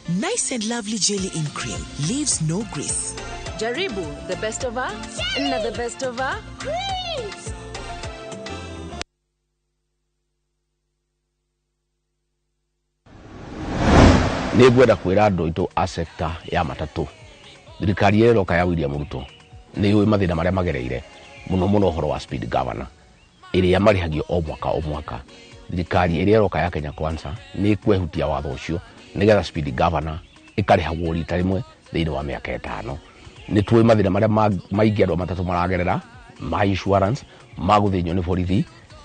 Nice and Lovely jelly in cream leaves no grease. Jaribu the best of jelly na the best of creams. Nĩ ngwenda kwĩra andũ aitũ a sector ya matatũ, thirikari ĩrĩa ĩroka ya William Ruto nĩ yũĩ mathĩna marĩa magereire mũno mũno ũhoro wa speed governor ĩrĩa marĩhagio o mwaka o mwaka. Thirikari ĩrĩa ĩroka ya Kenya Kwanza nĩ ĩkwehutia watho ũcio nĩgetha speed governor ĩkarĩhagwo rita rĩmwe thĩinĩ wa mĩaka 5. Nĩ tũĩ mathĩna marĩa maingĩ andũ a matatũ maragerera ma insurance, ma gũthĩnio nĩ borithi,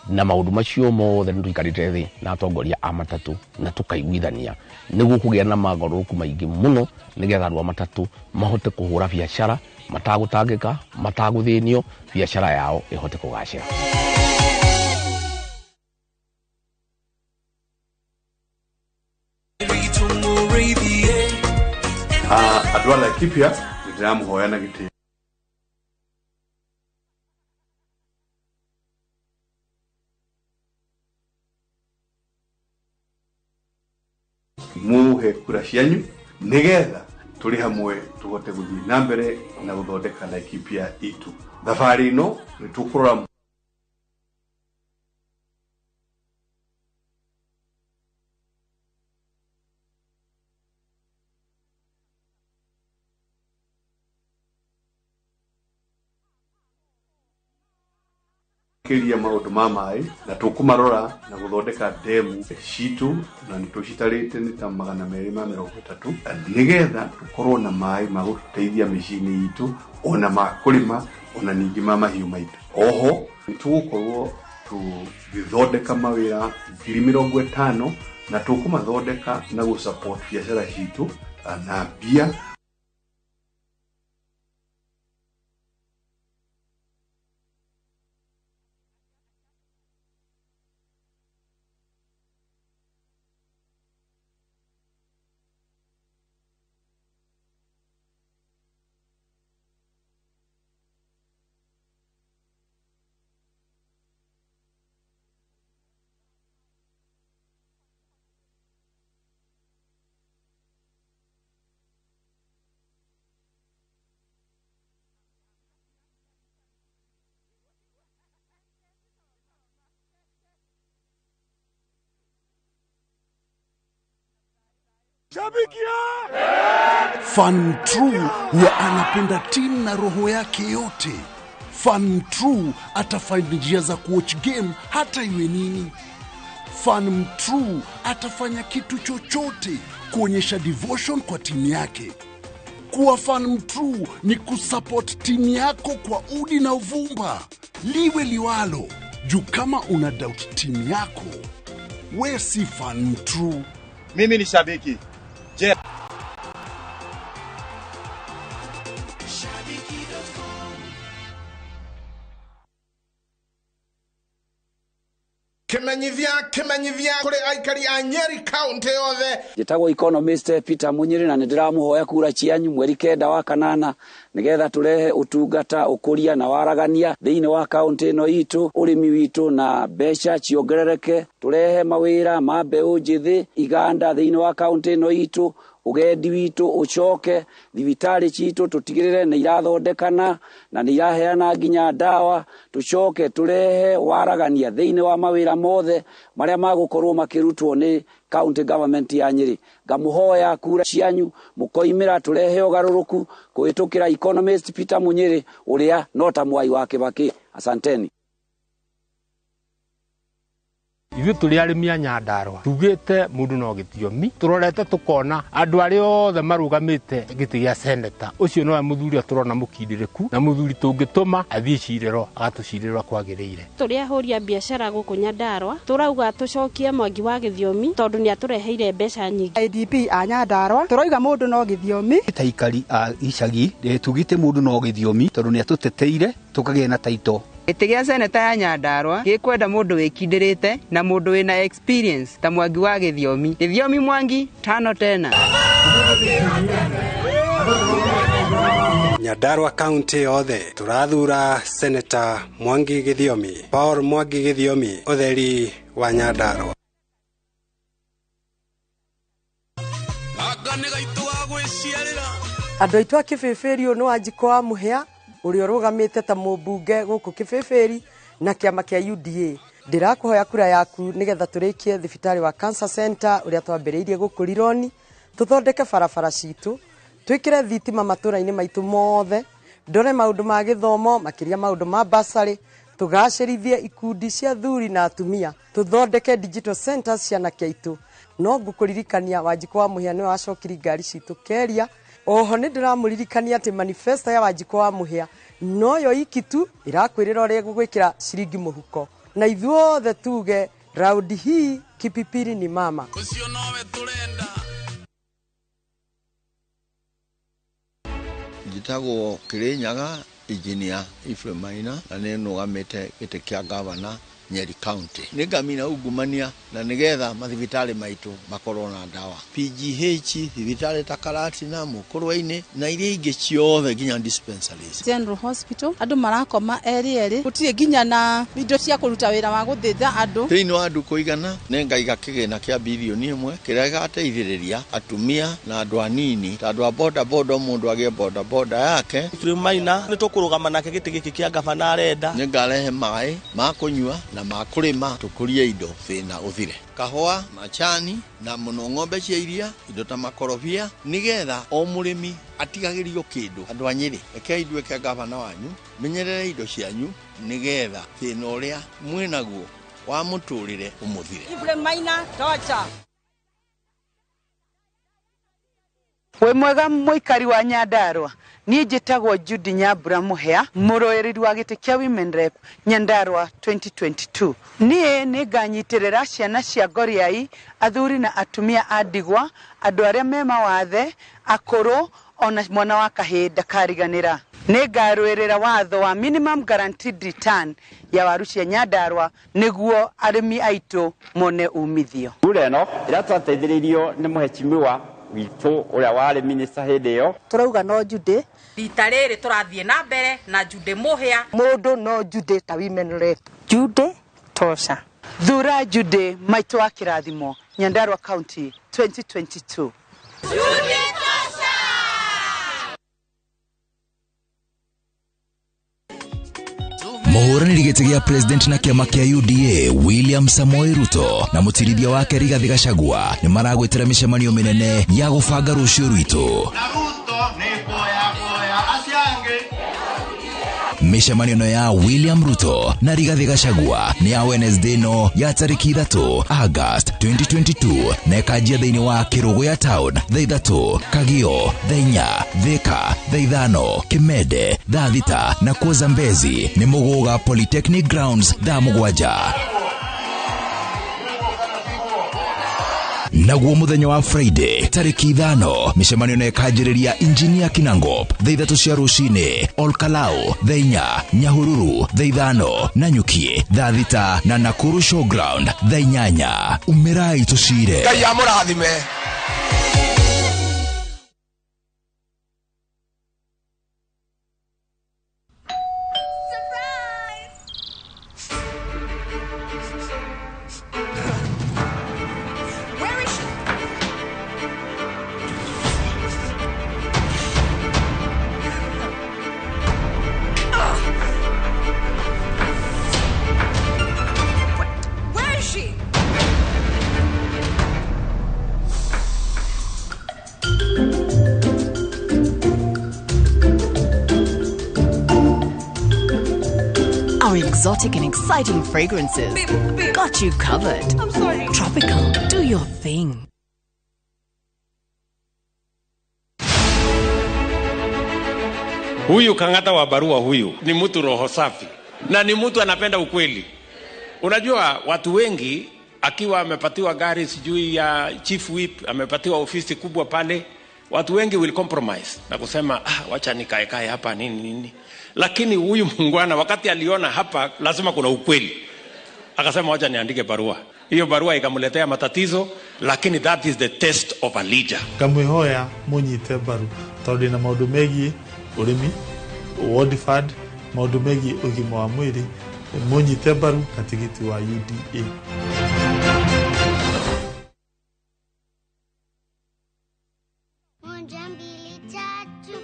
na maũndũ macio mothe nĩ tũikarĩte thĩ na atongoria a matatũ na tũkaiguithania nĩguo kũgĩa na magarũrũku maingĩ mũno nĩgetha andũ a matatũ mahote kũhũra biacara matagũtangĩka, matagũthĩnio, biacara yao ĩhote kũgacĩra. Andũ a Laikipia nĩ ndĩramũhoya na gĩtĩo muhe kura cianyu nigetha turi hamwe tuhote guthii na mbere na guthondeka Laikipia itu. Thabarĩ ĩno nĩ tũkũrora kiria maundu ma mai na tukumarora na guthondeka demu citu na nitucitarite ni ta 230 nigetha tukorwo na mai ma guteithia mĩciĩ-inĩ itu ona ma kurima ona ningi ma mahiũ maitu. Oho nitugukorwo tugithondeka mawĩra 50,000 na tukumathondeka na gusupport biacara citu na mbia. Fan True huwa anapenda timu na roho yake yote. Fan True atafind njia za kuwatch game hata iwe nini. Fan True atafanya kitu chochote kuonyesha devotion kwa timu yake. Kuwa fan true ni kusupport timu yako kwa udi na uvumba, liwe liwalo. Juu kama una doubt timu yako, we si fan true. Mimi ni shabiki. Je, Kimenyithia kimenyithia kuri aikari a Nyeri County yothe. Njĩtagwo economist Peter Munyĩrĩ na nĩndĩramũhoya kura cianyu mweri 9 wa 8 nĩgetha tũrehe ũtungata ũkũria na waragania thĩinĩ wa kaunti ĩno itũ, ũrĩmi witũ na mbeca ciongerereke, tũrehe mawĩra ma mbeũ njĩthĩ iganda thĩinĩ wa kaunti ĩno itũ, ũgendi witũ ũcoke, thibitarĩ citũ tũtigĩrĩre nĩ irathondekana na nĩ iraheana nginya ndawa, tũcoke tũrehe waragania thĩinĩ wa mawĩra mothe marĩa magũkorwo makĩrutwo nĩ county government ya Nyeri. Ngamũhoya kura cianyu mũkoimĩra tũrehe ũgarũrũku kũhĩtũkĩra economist Peter Munyĩrĩ ũrĩa no ta mwai wa Kĩbakĩ. Asanteni. Ithuĩ tũrĩ arĩmi a Nyandarũa tugĩte mũndũ no gĩthiomi, tũrorete tũkona andũ arĩa othe marũgamĩte gĩtĩ gĩa seneta, ũcio nowe mũthuri ũrĩa tũrona mũkindĩrĩku na mũthuri tũngĩtũma athiĩ cirĩro agatũcirĩra kwagĩrĩire. Tũrĩ ahũri a biacara gũkũ Nyandarũa tũrauga tũcokie Mwangi wa Gĩthiomi tondũ nĩ atũreheire mbeca nyingĩ. IDP a Nyandarũa tũrauga mũndũ no gĩthiomi. Ta aikari a icagi tugĩte mũndũ no gĩthiomi tondũ nĩ atũteteire tũkagĩa na taito. Gĩtĩ gĩa seneta ya Nyandarũa gĩkwenda mũndũ wĩkindĩrĩte na mũndũ wĩna experience ta Mwangi wa Gĩthiomi. Gĩthiomi Mwangi 5 tena. Nyandarũa County yothe tũrathura Seneta Mwangi Gĩthiomi, Paul Mwangi Gĩthiomi, ũtheri wa Nyandarũa. Andũ aitũ a Kĩbĩbĩri, ũyũ nĩ Wanjikũ wa Mũhĩa ũrĩa ũrũgamĩte ta mũmbunge gũkũ Kĩbĩbĩri na kĩama kĩa UDA. Ndĩrakũhoya kura yaku nĩgetha tũrĩkie thibitarĩ wa Cancer Center ũrĩa twambĩrĩirie gũkũ Rironi, tũthondeke barabara citũ, twĩkĩre thitima matũra-inĩ maitũ mothe, ndore maũndũ ma gĩthomo makĩria maũndũ ma bursary, tũgacĩrithie ikundi cia thuri na atumia, tũthondeke digital centers cia anake aitũ. No ngũkũririkania Wanjikũ wa Mũhĩa nĩwe wacokirie ngari citũ Keria. Oho nĩ ndĩramũririkania atĩ manifesto ya Wanjikũ wa Mũhĩa noyo iki tu ĩrakwĩrĩra ũrĩa ĩgũgwĩkĩra ciringi mũhuko, na ithuothe tuge raundi hii Kipipiri ni mama. Njĩtagwo Kĩrĩnyaga Engineer Ephraim Maina na nĩ nũgamĩte gĩtĩ kĩa gavana Nyeri County. Nĩ ngamina ungumania na nĩgetha mathibitarĩ maitũ makorwo na ndawa. PGH, thibitarĩ ta Karatina, Mũkũrwe-inĩ na iria ingĩ ciothe nginya dispensaries. General Hospital andũ marakoma erĩ erĩ, gũtirĩ nginya na indo cia kũruta wĩra wa gũthĩnja andũ. Thĩinĩ wa ndukũ 100 nĩ ngaiga kĩgĩna kĩa bilioni 1 kĩrĩa gĩgateithĩrĩria atumia na andũ anini ta andũ a boda boda, mũndũ agĩe boda boda yake. Ephraim Maina nĩ tũkũrũgama nake gĩtĩ gĩkĩ kĩa gavana arenda. Nĩ ngarehe maĩ ma kũnyua na ma kũrĩma, tũkũrie indo thĩna ũthire. Kahũa, macani na mũno ng'ombe cia iria, indo ta makorobia, nĩgetha o mũrĩmi atigagĩrio kĩndũ. Andũ a Nyĩrĩ, rekei nduĩke gavana wanyu, menyerere indo cianyu nĩgetha thĩna ũrĩa mwĩnaguo wa mũtũrĩre ũmũthire. Ephraim Maina tocha. Wĩ mwega mũikari wa Nyandarũa, niĩ njĩtagwo Judy Nyambura Mũhĩa, mũrũĩrĩri wa gĩtĩ kĩa Women Rep Nyandarũa 2022. Niĩ nĩ nganyitĩrĩra ciana cia ngoriai, athuri na atumia a ndigwa, andũ arĩa me mawathe, akũrũ, ona mwana wa kahĩĩ ndakariganĩra. Nĩ ngarũĩrĩra watho wa minimum guaranteed return ya waru cia Nyandarũa nĩguo arĩmi aitũ mone umithio. Kura ĩno ĩrĩa twateithĩrĩirio nĩ mũheshimiwa witũ ũrĩa warĩ minister hĩndĩ ĩyo. Tũrauga no Judy. Rita rĩrĩ tũrathiĩ na mbere na Judy Mũhĩa. Mũndũ no Judy ta Women Rep. Judy tosha. Thura Judy maitũ wa kĩrathimo, Nyandarũa County 2022. Judy tosha. Mũhũranĩri gĩtĩ gĩa president na kĩama kĩa UDA William Samoei Ruto na mũtirithia wake Rigathi Gachagua nĩ maragwĩtĩra mĩcemanio mĩnene ya gũbanga rũciũ rwitũ. Mĩcemanio ĩno ya William Ruto na Rigathi Gachagua nĩ ya Wednesday ĩno ya tarĩki 3 August 2022 na ĩkanjia thĩinĩ wa Kĩrũgũya Town thaa 3, Kagio thaa 4, Thika thaa 5, Kimende thaa 6 na kuo Zambezi nĩ Mũgũga Polytechnic Grounds thaa 7. Naguo muthenya wa Friday tariki 5 micemanio na ikanjĩrĩria Engineer Kinangop thaa 3 cia rũcinĩ, Olkalau thaa 4, Nyahururu thaa 5, Nanyuki thaa 6 na Nakuru Showground thaa 8. Umirai tucire. Ngai amũrathime. Our exotic and exciting fragrances got you covered. I'm sorry. Tropical, do your thing. Huyu Kang'ata wa barua huyu ni mtu roho safi na ni mtu anapenda ukweli. Unajua watu wengi akiwa amepatiwa gari sijui ya chief whip, amepatiwa ofisi kubwa pale, watu wengi will compromise na kusema wacha nikae hapa nini nini. Lakini huyu muungwana wakati aliona hapa lazima kuna ukweli, akasema wacha niandike barua. Hiyo barua ikamletea matatizo, lakini that is the test of a leader. Ngamwihoya munyite mbaru tondu ndina maundu megie urimi, World Fund, maundu megie ugima wa mwiri, munyite mbaru na tigiti wa UDA.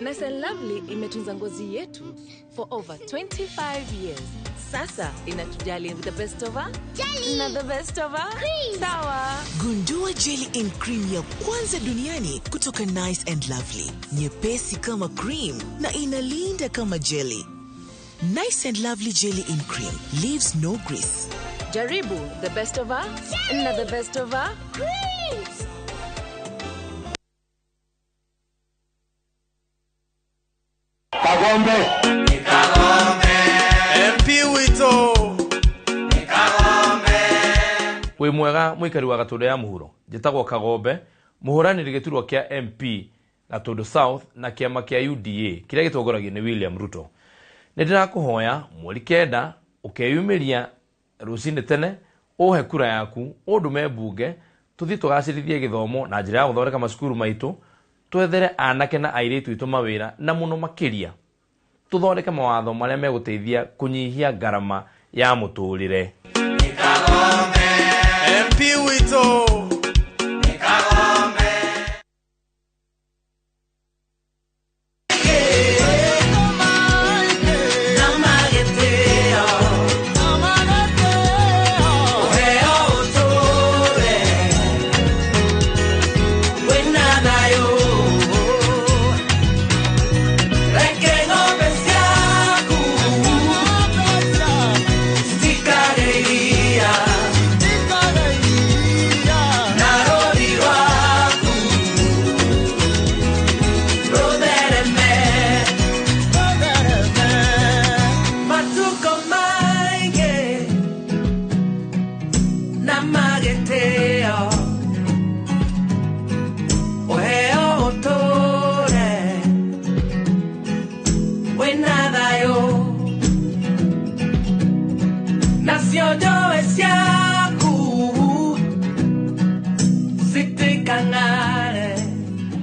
Nice and Lovely imetunza ngozi yetu for over 25 years. Sasa inatujali with the best of her jelly na the best of her cream. Sawa. Gundua jelly in cream ya kwanza duniani kutoka Nice and Lovely. Nyepesi kama cream na inalinda kama jelly. Nice and Lovely jelly in cream leaves no grease. Jaribu the best of her jelly na the best of her creams. Kagombe. Kagombe. MP wito. Kagombe. Wi mwega mwikari wa Gatundu ya muhuro. Njitagwo Kagombe, muhuraniri giturwa kia MP Gatundu South na kiama kia UDA kiria gitongoragio ni William Ruto. Ni ndirakuhoya mweri 9 ukeyumiria rucini tene uhe kura yaku undume mbunge tuthie tugacirithie githomo na njira ya guthondeka macukuru maitu, twethere anake na airitu itu mawira na muno makiria tuthondeke mawatho maria meguteithia kunyihia ngarama ya muturire. MP wito.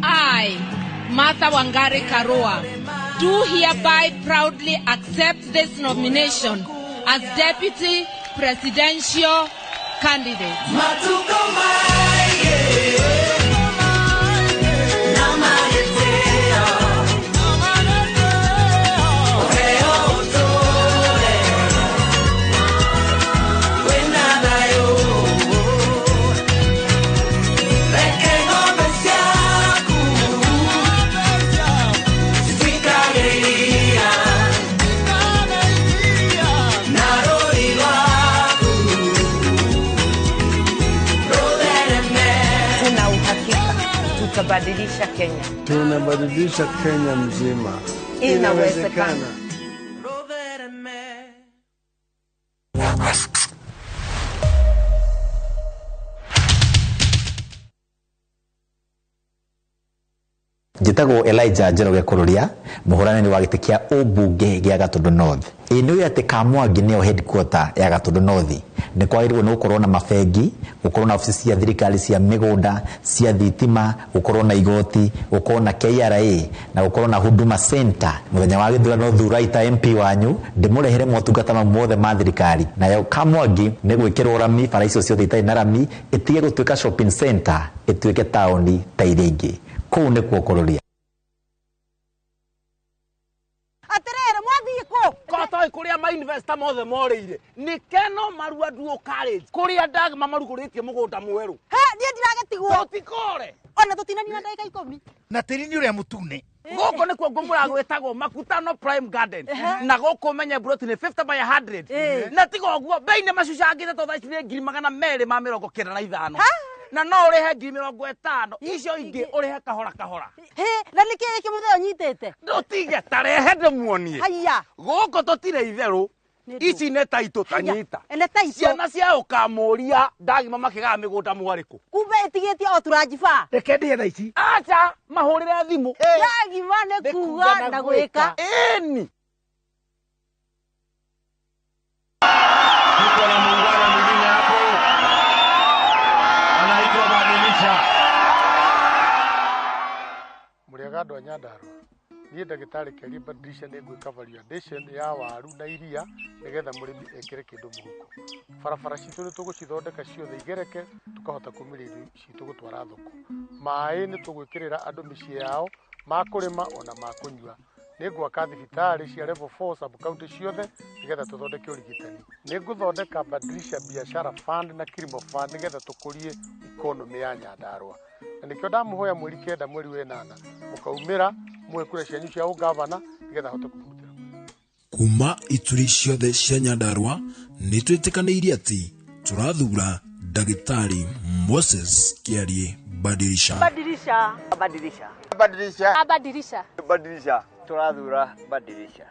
I, Martha Wangari Karua, do hereby proudly accept this nomination as Deputy Presidential Candidate. Tutabadilisha Kenya. Tunabadilisha Kenya mzima. Inawezekana. Njĩtagwo Elijah Njoroge Kũrũria, mũhũranĩri wa gĩtĩ kĩa ũmbunge gĩa Gatũndũ North. Ĩ nĩ ũĩ atĩ Kamwangi nĩyo headquarter ya Gatũndũ North? Nĩ kwagĩrĩirwo nĩ gũkorwo na mabengi, gũkorwo na obici cia thirikari cia mĩgũnda, cia thitima, gũkorwo na igoti, gũkorwo na KRA na gũkorwo na Huduma Center. Mũthenya wa gĩthurano thurai ta MP wanyu, ndĩmũrehere motungata mau mothe ma thirikari. Nayo Kamwangi nĩ gwĩkĩrwo rami, bara icio ciothe itarĩ na rami, ĩtige gũtuĩka shopping center, ĩtuĩke taũni ta iria ingĩ. Kũu nĩkuo kũrũria. Atirĩrĩ, mwathiĩ kũ? Kotoĩ kũrĩa ma-investor mothe morĩire nĩ Keno Marua Duo College kũrĩa Dagma marugũrĩtie mũgũnda mwerũ. He, niĩ ndiragĩtigwo. Tũtikore. Ona tũtinanina ndagĩka 10. Na tĩri nĩ ũrĩa mũtune. Gũkũ nĩkuo ngũmũra gwĩtagwo Makutano Prime Garden. Na gũkũ ũmenye broti nĩ 50 by 100. Na tiga ũguo bei nĩ macucangĩte tondũ thaa ici nĩ 295,000. Na no ũrĩhe 50,000 icio ingĩ ũrĩhe kahora kahora. Hĩ, na nĩkĩ gĩkĩ mũthee ũnyitĩte? Ndũtige tarehe ndĩmuonie. Haiya. Gũkũ tũtirĩ itherũ. Ici nĩ taitũ tanyita. Nĩ taitũ. Ciana cia ũkamũria ndagima makĩgaya mĩgũnda mwarĩkũ. Kumbe ĩtigĩtie o turanjiba. Reke ndĩhe thaa ici. Acha mahũrĩre thimũ. Ndagima nĩ kuga na gwĩka. Ĩni. Tuko na muungano mwingine hapo anaitwa Badilisha. Mũrĩega andũ a Nyandarua, niĩ ndagĩtarĩ Keri Badilisha nĩ ngwĩka value addition ya waru na iria nĩgetha mũrĩmi ekĩre kĩndũ mũhuko. Barabara citũ nĩ tũgũcithondeka ciothe igereke tũkahota kumĩria irio citũ gũtwara thoko. Maĩ nĩ tũgwĩkĩrĩra andũ mĩciĩ yao ma kũrĩma ona ma kũnyua. Nĩ ngwaka thibitarĩ cia level 4 sub county ciothe nĩgetha tũthondeke ũrigitani. Nĩ ngũthondeka Badilisha Biashara Fund na Kilimo Fund nĩgetha tũkũrie economy ya Nyandarua. Na nĩkĩo ndamũhoya mweri 9 mweri wa 8 mũkaumĩra muhe kura cianyu cia ũgavana nĩgetha hote kũmũrutĩra. Kuma ituri ciothe cia Nyandarua nĩ twĩtĩkanĩirie atĩ tũrathura Ndagĩtarĩ Moses Kĩarie Badilisha. Badilisha. Badilisha. Badilisha. Badilisha. Badilisha. Tũrathura Badilisha.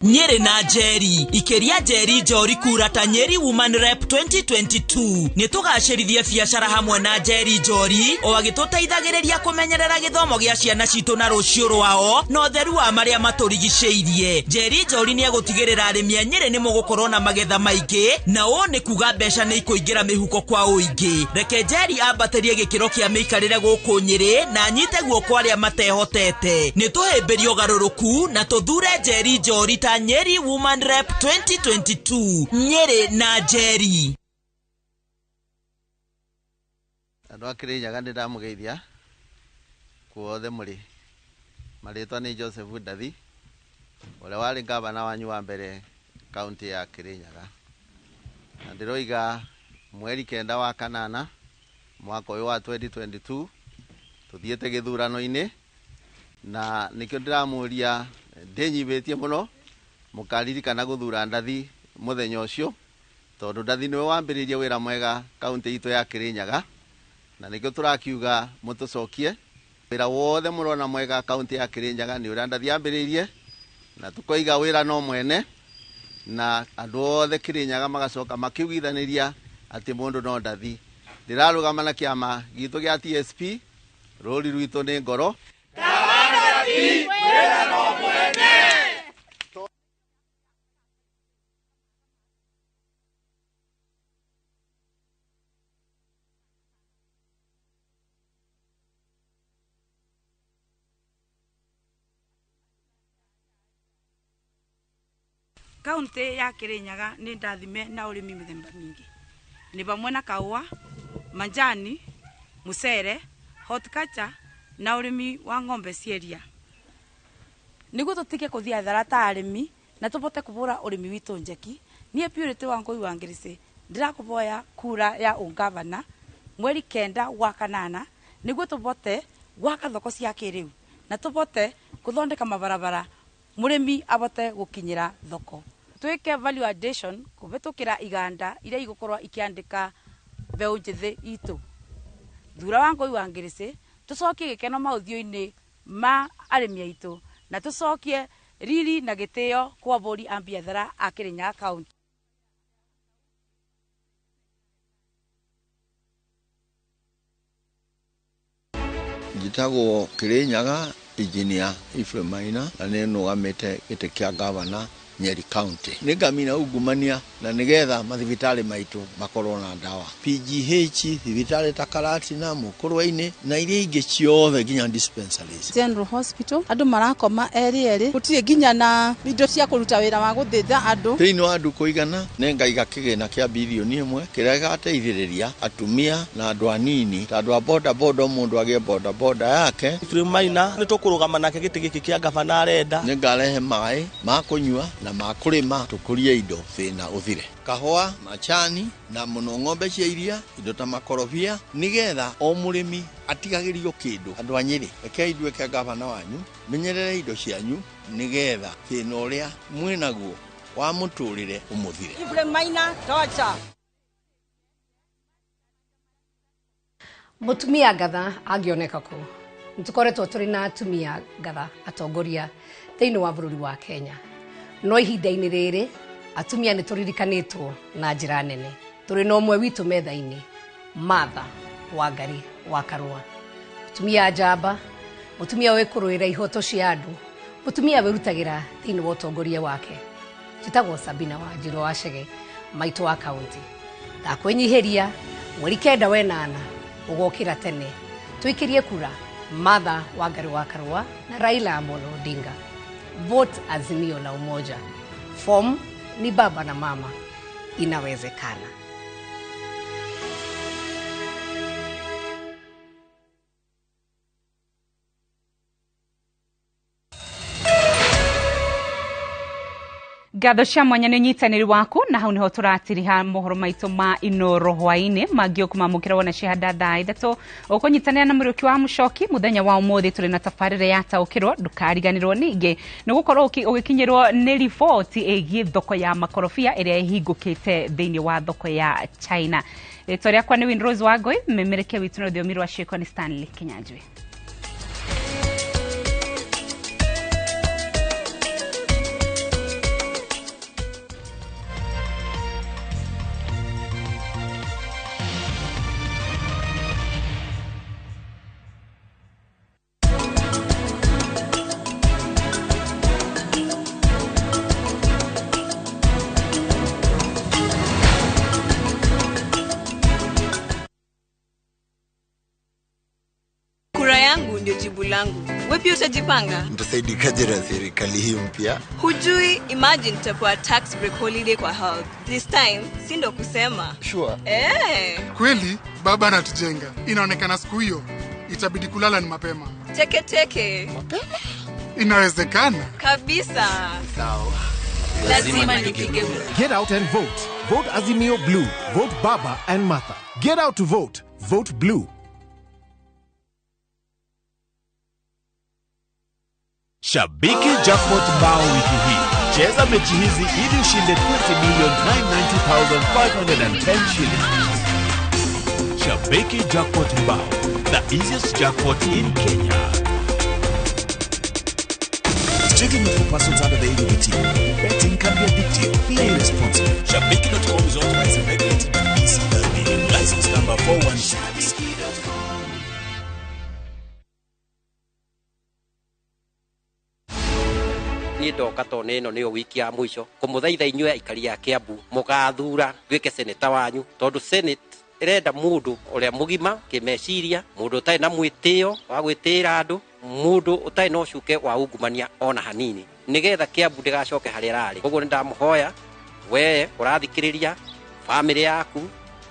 Nyeri na Njeri ikeria Njeri Njori kura ta Nyeri Woman Rep 2022 nĩ tũgacĩrithie biacara hamwe na Njeri Njori o agĩtũteithagĩrĩria kũmenyerera gĩthomo gĩa ciana citũ na rũciũ rwao na ũtheru wa marĩa matũrigicĩirie. Njeri Njori nĩ egũtigĩrĩra arĩmi a Nyeri nĩ mũgũkorwo na magetha maingĩ na ũũ nĩ kuga mbeca nĩ ikũingĩra mĩhuko kwa ũingĩ. Reke Njeri ambatĩrie gĩkĩro kĩa mĩikarĩre gũkũ Nyeri na anyite guoko arĩa matehotete. Nĩ tũhĩmbĩrie ũgarũrũku na tũthure Njeri Njori ta Nyeri Woman Rep 2022. Nyeri na Njeri. Andũ a Kĩrĩnyaga nĩ ndamũgeithia kuothe mũrĩ. Marĩtwa nĩ Joseph Ndathi ũrĩa warĩ ngavana wanyu wa mbere kaunti ya Kĩrĩnyaga. Na ndĩroiga mweri 9 wa 8 mwaka ũyũ wa 2022 tũthiĩte gĩthurano-inĩ na nĩkĩo ndĩramũria ndĩnyibĩtie mũno mũkaririkana gũthura Ndathi mũthenya ũcio tondũ Ndathi nĩwe wambĩrĩirie wĩra mwega kaunti itũ ya Kĩrĩnyaga na nĩkĩo tũrakiuga mũtũcokie wĩra wothe mũrona mwega kaunti ya Kĩrĩnyaga nĩ ũrĩa Ndathi ambĩrĩirie na tũkoiga wĩra no mwene na andũ othe Kĩrĩnyaga magacoka makiugithanĩria atĩ mũndũ no Ndathi. Ndĩrarũgama na kĩama gitũ gĩa TSP, rũri rwitũ nĩ ngoro. Ndathi, wĩra no mwene. Kaunti ya Kirinyaga nĩ ndathime na ũrĩmi mĩthemba mĩingĩ nĩ pamwe na kahũa, manjani, mucere, horticulture na ũrĩmi wa ng'ombe cia iria. Nĩguo tũtige kũthiĩ hathara ta arĩmi na tũbote kũbũra ũrĩmi witũ njeki, niĩ Purity Wangũi wa Ngĩrĩcĩ ndĩrakũboya kura ya ũngavana mweri 9 wa 8 nĩguo tũbote gwaka thoko cia kĩrĩu na tũbote kũthondeka mabarabara mũrĩmi abote gũkinyĩra thoko. Twĩke value addition kũhĩtũkĩra iganda iria igũkorwo ikĩandĩka mbeũ njĩthĩ itũ. Thura Wangũi wa Ngĩrĩcĩ tũcokie gĩkeno maũthiũ-inĩ ma arĩmi aitũ na tũcokie riri na gĩtĩo kwa ahũri a biathara a Kĩrĩnyaga County. Njĩtagwo Kirinyaga Engineer Ephraim Maina na nĩ nũgamĩte gĩtĩ kĩa gavana Nyeri County. Nĩ ngamina ungumania na nĩgetha mathibitarĩ maitũ makorwo na ndawa. PGH, thibitarĩ ta Karatina, Mũkũrwe-inĩ na iria ingĩ ciothe nginya dispensaries. General Hospital andũ marakoma erĩ erĩ, gũtirĩ nginya na indo cia kũruta wĩra wa gũthĩnja andũ. Thĩinĩ wa ndukũ igana nĩ ngaiga kĩgĩna kĩa bilioni 1 kĩrĩa gĩgateithĩrĩria atumia na andũ anini ta andũ a boda boda, mũndũ agĩe boda boda yake. Ephraim Maina nĩ tũkũrũgama nake gĩtĩ gĩkĩ kĩa gavana arenda. Nĩ ngarehe maĩ ma kũnyua na ma kũrĩma, tũkũrie indo thĩna ũthire. Kahũa, macani na mũno ng'ombe cia iria, indo ta makorobia, nĩgetha o mũrĩmi atigagĩrio kĩndũ. Andũ a Nyĩrĩ, rekei nduĩke gavana wanyu, menyerere indo cianyu nĩgetha thĩna ũrĩa mwĩnaguo wa mũtũrĩre ũmũthire. Ephraim Maina, torture. Mutumia ngatha angĩoneka kũ? Nĩtũkoretwo tũrĩ na atumia ngatha atongoria thĩinĩ wa bũrũri wa Kenya. No ihinda-inĩ rĩrĩ atumia nĩ tũririkanĩtwo na njĩra nene. Tũrĩ na ũmwe witũ metha-inĩ, Martha Wangari wa Karũa. Mũtumia njamba, mũtumia ũĩ kũrũĩra ihoto cia andũ, mũtumia wĩrutagĩra thĩinĩ wa ũtongoria wake. Njĩtagwo Sabina Wanjiru wa Chege, maitũ wa kaunti. Ndakwĩnyihĩria mweri 9 wa 8 ũgokĩra tene tũikĩrie kura Martha Wangari wa Karũa na Raila Amolo Odinga. Vote Azimio la Umoja. Form ni baba na mama. Inawezekana. Ngatho cia mwanya nĩ ũnyitanĩri waku na hau nĩho tũratiriha mohoro maitũ ma Inoro hwaĩ-inĩ mangĩ ũkũmamũkĩra wona cihanda thaa 3 ũkũnyitanĩra na Mũriũki wa Mũcoki mũthenya wa ũmũthĩ tũrĩ na tabarĩra ya taũkĩrwo ndũkariganĩrwo ningĩ nĩ gũkorwo ũgĩkinyĩrwo nĩ riboti ĩgiĩ thoko ya makorobia ĩrĩa ĩhingũkĩte thĩinĩ wa thoko ya China. Rĩtwa rĩakwa nĩ Winrose Wangũi, mmemerekia witũ na rũthiomi rwa ciĩko nĩ Stanley Kinyanjui. Langu. Wewe pia utajipanga? Nitasaidikaje na serikali hii mpya? Hujui, imagine tutapewa tax break holiday kwa health. This time, si ndo kusema. Sure. Eh. Kweli, baba anatujenga. Inaonekana siku hiyo itabidi kulala ni mapema. Teke teke. Mapema? Inawezekana. Kabisa. Sawa. Lazima nipige kura. Get out and vote. Vote Azimio Blue. Vote Baba and Martha. Get out to vote. Vote Blue. Shabiki Jackpot Mbao wiki hii. Cheza mechi hizi ili ushinde 20,990,510 shillings. Shabiki Jackpot Mbao, the easiest jackpot in Kenya. Strictly not for persons under the age of 18. Betting can be addictive. Play responsibly. Shabiki.com is authorized and regulated by BCLB. License number 416. Niĩ ndoka tondũ nĩ ĩno nĩyo wiki ya mũico kũmũthaitha inyuĩ aikari a Kiambu mũgathura nduĩke seneta wanyu tondũ senate ĩrenda mũndũ ũrĩa mũgima kĩmeciria, mũndũ ũtarĩ na mwĩtĩo wa gwĩtĩĩra andũ, mũndũ ũtarĩ na ũcuke wa ungumania ona hanini nĩgetha Kiambu ndĩgacoke harĩa ĩrarĩ. Koguo nĩ ndamũhoya we ũrathikĩrĩria bamĩrĩ yaku,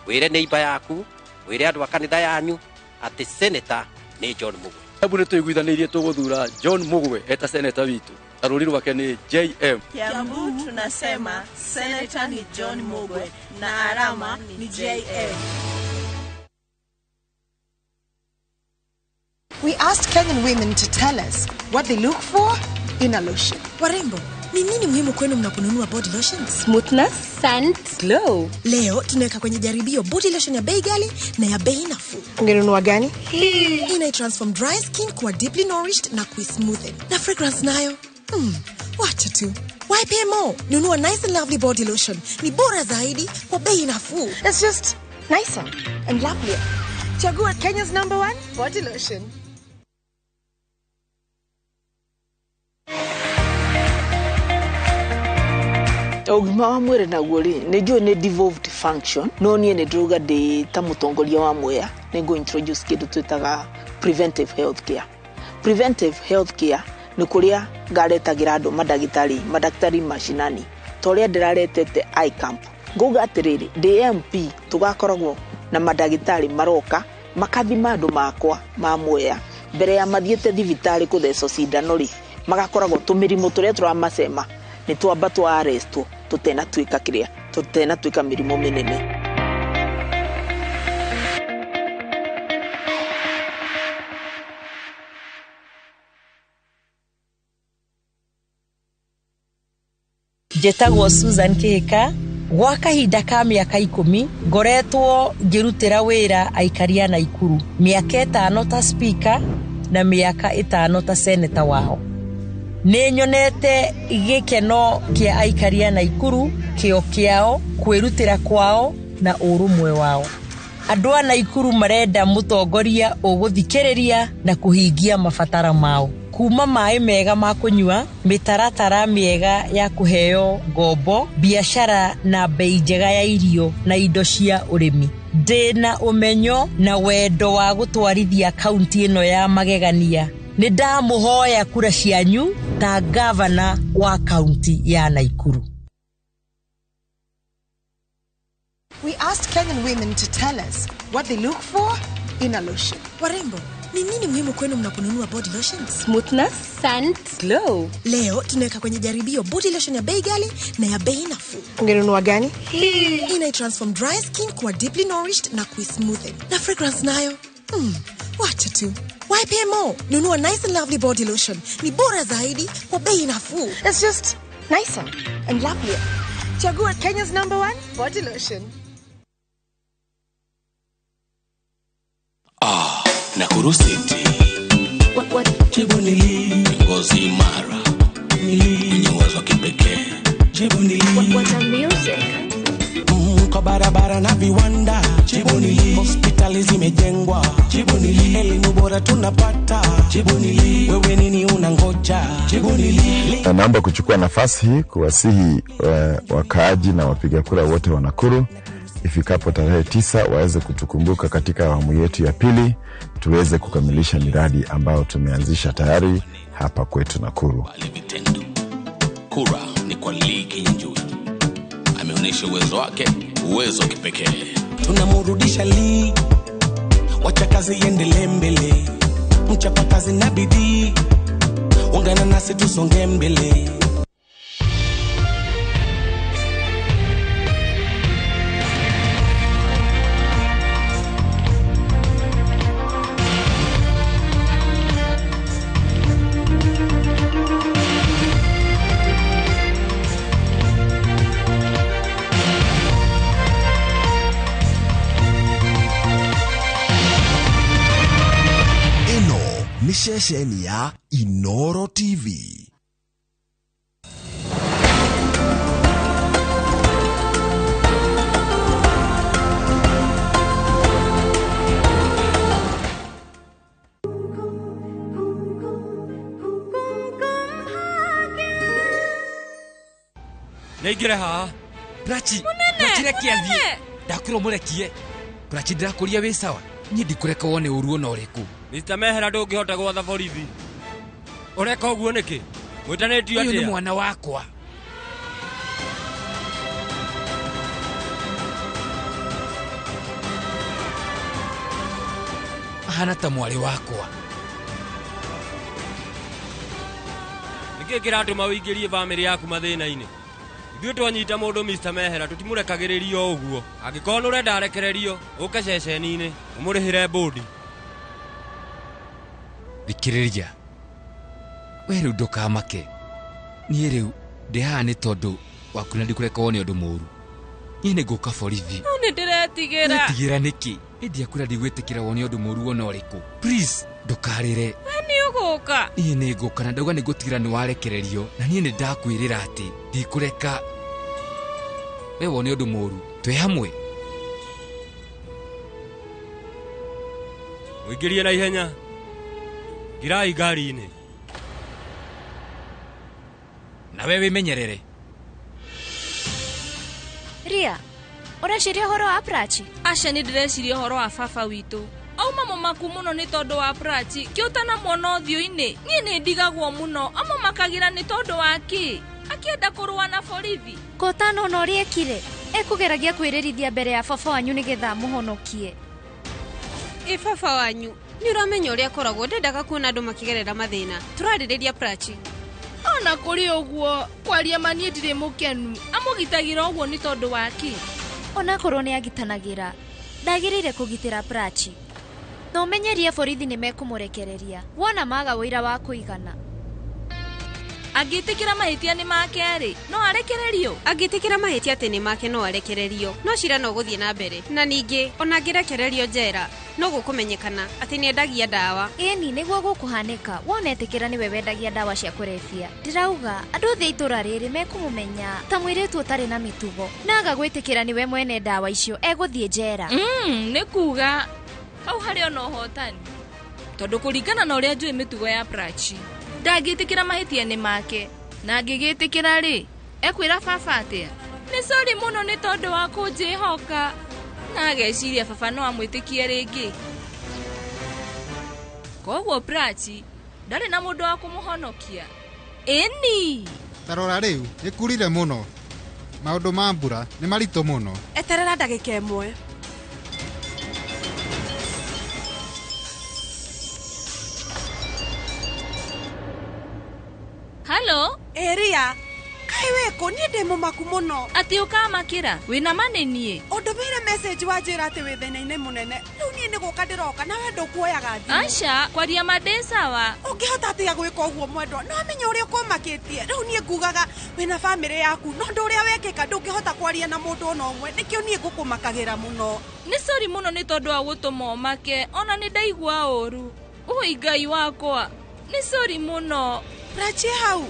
wĩre neighbor yaku, wĩre andũ a kanitha yanyu atĩ seneta nĩ John Mugwe. Kiambu nĩ tũiguithanĩirie tũgũthura John Mugwe eta seneta witũ. Rũri rwake ni JM. Kiambu tunasema seneta ni John Mugwe na alama ni JM. We asked Kenyan women to tell us what they look for in a lotion. Warembo, ni nini muhimu kwenu mnaponunua body lotion? Smoothness, scent, glow. Leo tunaweka kwenye jaribio body lotion ya bei ghali na ya bei nafuu. Ungenunua gani? Hii ina transform dry skin kuwa deeply nourished na kuismoothen. Na fragrance nayo? Wacha tu. Why pay more? Nunua Nice and Lovely body lotion. Ni bora zaidi kwa bei nafuu. It's just nicer and lovelier. Chagua Kenya's #1 body lotion. Ũgima wa mwĩrĩ naguo rĩ, nĩ njũĩ nĩ devolved function, no niĩ nĩ ndĩrauga ndĩ ta mũtongoria wa Mwea nĩ ngũ introduce kĩndũ twĩtaga preventive health care. Preventive health care nĩ kũrĩa ngaretagĩra andũ mandagĩtarĩ, mandagĩtarĩ mashinani, ta ũrĩa ndĩraretete eye camp. Ngauga atĩrĩrĩ, ndĩ MP tũgakoragwo na mandagĩtarĩ maroka makathima andũ makwa ma Mwea mbere ya mathiĩte thibitarĩ kũthecwo cindano rĩ, magakoragwo tũmĩrimũ tũrĩa tũramacema nĩ twamba twa arrestwo tũtenatuĩka kĩrĩa tũtenatuĩka mĩrimũ mĩnene. Njĩtagwo Susan Kĩhĩka. Gwa kahinda ka mĩaka 10 ngoretwo ngĩrutĩra wĩra aikari a Naikuru, mĩaka 5 ta speaker na mĩaka 5 ta senator wao. Nĩ nyonete gĩkeno kĩa aikari a Naikuru, kĩo kĩao, kwĩrutĩra kwao na ũrũmwe wao. Andũ a Naikuru marenda mũtongoria ũgũthikĩrĩria na kũhingia mabataro mao, kuma maĩ mega ma kũnyua, mĩtaratara mĩega ya kũheo ngombo, biacara na bei njega ya irio na indo cia ũrĩmi. Ndĩna ũmenyo na wendo wa gũtwarithia kaunti ĩno ya magegania. Nĩ ndamũhoya kura cianyu ta gavana wa kaunti ya Naikuru. We asked Kenyan women to tell us what they look for in a lotion. Warembo, ni nini muhimu kwenu mnaponunua body lotions? Smoothness, scent, glow. Leo tunaweka kwenye jaribio body lotion ya bei ghali na ya bei nafuu. Ungenunua gani? Hii ina transform dry skin kuwa deeply nourished na kuismoothen. Na fragrance nayo? Wacha tu. Why pay more? Nunua Nice and Lovely body lotion. Ni bora zaidi kwa bei nafuu. It's just nicer and lovelier. Chagua Kenya's #1 body lotion. Nakuru City. Jebonili, ngozi imara, mwenye uwezo wa kipekee. Jebonili, kwa barabara na viwanda. Jebonili, hospitali zimejengwa. Jebonili, elimu bora tunapata. Jebonili, wewe nini unangoja? Jebonili. Naomba kuchukua nafasi hii kuwasihi wakaaji na wapiga kura wote wa Nakuru ifikapo tarehe 9 waweze kutukumbuka katika awamu yetu ya pili, tuweze kukamilisha miradi ambayo tumeanzisha tayari hapa kwetu Nakuru. Kura ni kwa Lee Kinyanjui. Ameonyesha uwezo wake, uwezo wa kipekee. Tunamrudisha Lee, wacha kazi iendelee mbele. Mchapa kazi na bidii, ungana nasi tusonge mbele. Ceceni ya Inoro TV. Nĩingĩre haha. Prachi, Prachi reke athiĩ. Ndakwĩrwo mũrekie. Prachi ndĩrakũria wĩ sawa. Niĩ ndikũreka wone ũru ona ũrĩkũ. Mr. Mehera ndũngĩhota gwatha borithi. Ũreka ũguo nĩkĩ? Mwĩtanĩtio Ũyũ nĩ atĩa? mwana wakwa. Ahana ta mwarĩ wakwa. Nĩkĩ kĩratũma ũingĩrie bamĩrĩ yaku mathĩna-inĩ? Ithuĩ twanyita mũndũ Mr. Mehera tũtimũrekagĩrĩria o ũguo. Angĩkorwo nĩũrenda arekererio, ũke ceceni-inĩ, ũmũrĩhĩre bũndi. Thikĩrĩria. We rĩu ndũkamake. Niĩ rĩu ndĩ haha nĩ tondũ waku na ndikũreka wone ũndũ mũũru. Niĩ nĩngũka borithi. No nĩndĩretigĩra. Ũretigĩra nĩkĩ? Hĩndĩ yaku na ndigwĩtĩkĩra wone ũndũ mũũru ona ũrĩkũ. Please, ndũkarĩre. We nĩ ũgũka. Niĩ nĩngũka na ndauga nĩngũtigĩra nĩwarekererio na niĩ nĩndakwĩrĩra atĩ ndikũreka we wone ũndũ mũũru. Twĩ hamwe. Mũingĩrie na ihenya. Ngirai ngari-inĩ. Na we wĩmenyerere. Ria, ũreciria ũhoro wa Prachi? Aca nĩ ndĩreciria ũhoro wa baba witũ. Auma mũmaku mũno nĩ tondũ wa Prachi, kĩ ũtanamuona ũthiũ-inĩ. Niĩ nĩ ndigagwo mũno, amũmakagĩra nĩ tondũ wa kĩ? Akĩenda kũrũa na borithi. Ko ũtanona ũrĩa ekire? Ekũgeragia kwĩrĩrithia mbere ya baba wanyu nĩgetha amũhonokie. Ĩ baba wanyu, nĩ ũramenya ũrĩa akoragwo ndendaga kuona andũ makĩgerera mathĩna. Tũrarĩrĩria Prachi. Ona kũrĩ ũguo, kwaria ma niĩ ndirĩ mũkenu. Amũgitagĩra ũguo nĩ tondũ wa kĩ? Onakorwo nĩ agitanagĩra, ndagĩrĩire kũgitĩra Prachi. Na ũmenyerie borithi nĩ mekũmũrekereria wona maga ũira wa kũigana. Angĩtĩkĩra mahĩtia nĩ make rĩ, no arekererio? Angĩtĩkĩra mahĩtia atĩ nĩ make no arekererio, no cira no gũthiĩ na mbere. Na ningĩ, ona angĩrekererio njera, no gũkũmenyekana atĩ nĩendagia ndawa. Ĩni nĩguo gũkũhanĩka, wona etĩkĩra nĩwe wendagia ndawa cia kũrebia. Ndĩrauga, andũ othe itũra rĩrĩ mekũmũmenya ta mũirĩtu ũtarĩ na mĩtugo. Na aga gwĩtĩkĩra nĩwe mwene ndawa icio, egũthiĩ njera. Nĩ kuga hau harĩ ona ũhotani. Tondũ kũringana na ũrĩa njũĩ mĩtugo ya Prachi, ndangĩtĩkĩra mahĩtia nĩ make. Na angĩgĩtĩkĩra rĩ, ekwĩra baba atĩa? Nĩ sorry mũno nĩ tondũ wa kũnjĩhoka. Na ageciria baba no amwĩtĩkie rĩngĩ. Koguo Prachi ndarĩ na mũndũ wa kũmũhonokia. Ĩni. Ta rora rĩu, nĩkurire mũno. Maũndũ ma mbura nĩ maritũ mũno. Eterera ndagĩka ĩmwe. Halo? Ĩria, kaĩ wĩkũ? Niĩ ndĩ mũmaku mũno. Atĩ ũkamakĩra? Wĩna ma nĩ niĩ? Ũndũmĩire message wanjĩra atĩ wĩ thĩna-inĩ mũnene. Rĩu niĩ nĩ gũka ndĩroka nawe ndũkuoyaga thimũ. Aca, kwaria ma ndĩ sawa. Ũngĩhota atĩa gwĩka ũguo mwendwa? No amenye ũrĩa ũkũmakĩtie. Rĩu niĩ ngugaga wĩna bamĩrĩ yaku, no ũndũ ũrĩa wekĩka ndũngĩhota kwaria na mũndũ ona ũmwe. Nĩkĩo niĩ ngũkũmakagĩra mũno. Nĩ sorry mũno nĩ tondũ wa gũtũma ũmake, ona nĩ ndaigua ũru. Ũi Ngai wakwa, nĩ sorry mũno. Prachi hau.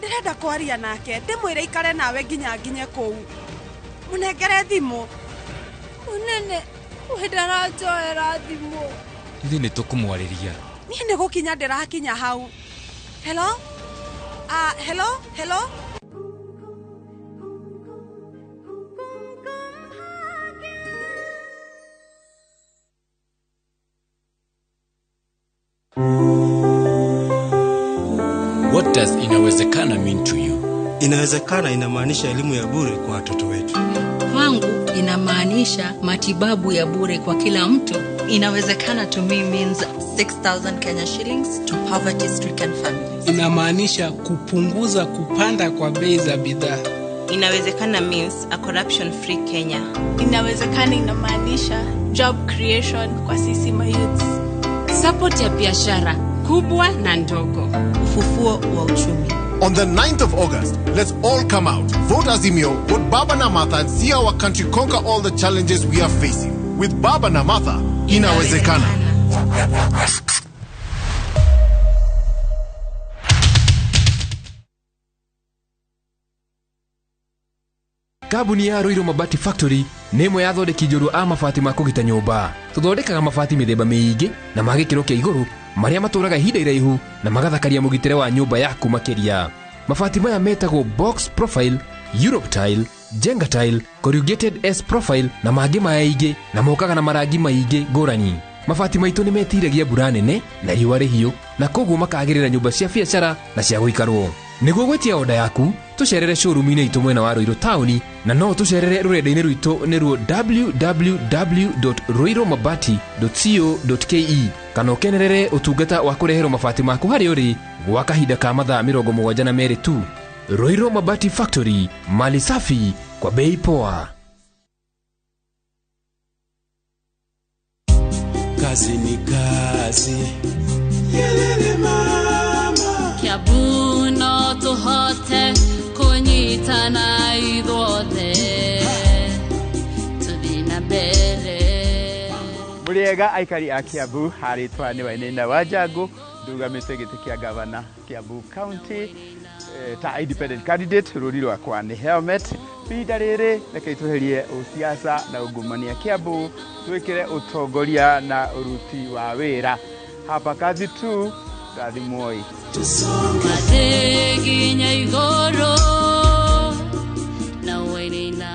Ndĩrenda kwaria nake, ndĩmwĩre ikare nawe nginya nginye kũu. Mũnengere thimũ. Mũnene, we ndaranjoera thimũ. Ithuĩ nĩ tũkũmwarĩria. Niĩ nĩ gũkinya ndĩrakinya hau. Hello? Hello? Hello? What does inawezekana mean to you? Inawezekana inamaanisha elimu ya bure kwa watoto wetu. Kwangu inamaanisha matibabu ya bure kwa kila mtu. Inawezekana to me means 6,000 Kenya shillings to poverty-stricken families. Inamaanisha kupunguza kupanda kwa bei za bidhaa. Inawezekana means a corruption-free Kenya. Inawezekana inamaanisha job creation kwa sisi mayouths. Support ya biashara kubwa na ndogo. Ufufuo wa uchumi. On the 9th of August, let's all come out, vote Azimio, vote Baba na Martha, and see our country conquer all the challenges we are facing. With Baba na Martha, inawezekana. Kambuni ya Ruiru Mabati Factory nĩ ĩmwe ya athondeki njorua a mabati ma kũgita nyũmba. Tũthondekaga mabati mĩthemba mĩingĩ na ma gĩkĩro kĩa igũrũ marĩa matũraga ihinda iraihu na magathakaria mũgitĩre wa nyũmba yaku makĩria. Mabati maya metagwo box profile, Europe tile, Jenga tile, corrugated S profile na mangĩ maingĩ na mokaga na marangi maingĩ ngũrani. Mabati maitũ nĩ metiragia mbura nene na riũa rĩhiũ na koguo makagĩrĩra nyũmba cia biacara na cia gũikarwo. Nĩguo gwĩtia oda yaku, tũcerere showroom-inĩ itũ mwena wa Ruiru taũni na no tũcerere rũrenda-inĩ rwitũ nĩruo www.ruirumabati.co.ke kana ũkenerere ũtungata wa kũreherwo mabati maku harĩa ũrĩ gwa kahinda ka mathaa 72 tu. Ruiru Mabati Factory, mali safi kwa bei poa. Kazi ni kazi. Yelele mama. Kiambu no tũhote kũnyitana ithuothe tũthiĩ na mbere. Mũrĩega aikari a Kiambu, harĩtwa nĩ Wainaina wa Njangu, ndugamĩte gĩtĩ kĩa gavana Kiambu County ta independent candidate. Rũri rwakwa nĩ helmet. Ihinda rĩrĩ reke tweherie ũsiasa na ungumania Kiambu, twĩkĩre ũtongoria na ũruti wa wĩra. Hapa kazi tu, rathimwoi. Mathiĩ nginya igũrũ na Wainaina.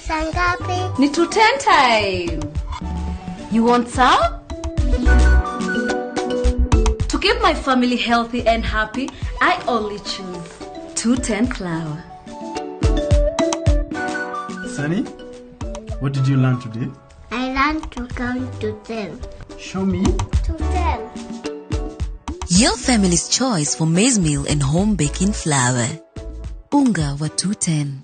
Ni saa ngapi? Ni 2:10 time. You want some? To keep my family healthy and happy, I only choose 210 flour. Sunny, what did you learn today? I learned to count to 10. Show me. To 10. Your family's choice for maize meal and home baking flour. Unga wa 210.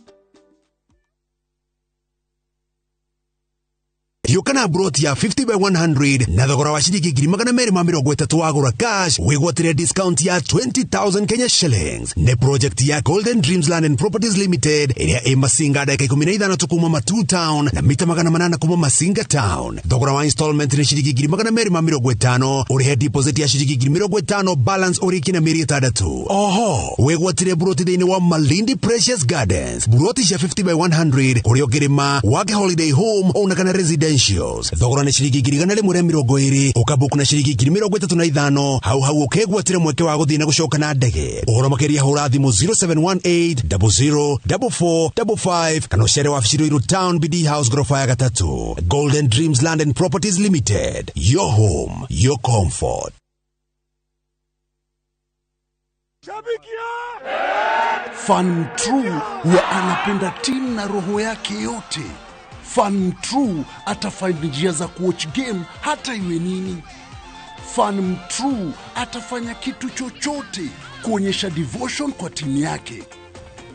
Yũka broti ya 50 by 100 na thogora wa ciringi 230,000 wagũra cash wĩgwatĩre discount ya 20,000 Kenya shillings. Nĩ project ya Golden Dreams Land and Properties Limited ĩrĩa ĩ Masinga, ndagĩka 15 tu kuma Matu Town na mita 800 kuma Masinga Town. Thogora wa installment nĩ ciringi 250,000, ũrĩhe deposit ya ciringi 50,000, balance ũrĩkie na mĩeri 6. Oho wĩgwatĩre broti thĩinĩ wa Malindi Precious Gardens, broti cia 50 by 100 kũrĩa ũngĩrĩma wake holiday home ona kana residentials. Thogora nĩ ciringi 120,000, ũkabuku na ciringi 35,000, hau hau ũkegwatĩra mweke wa gũthiĩ na gũcoka na ndege. Ũhoro makĩria hũra thimũ 0718 00 44 55 kana ũcere wabici Ruiru Town, BD House, ghorofa ya 3. Golden Dreams Land and Properties Limited, your home, your comfort. Fan true huwa anapenda timu na roho yake yote. Fan true atafind njia za kuwatch game hata iwe nini. Fan true atafanya kitu chochote kuonyesha devotion kwa timu yake.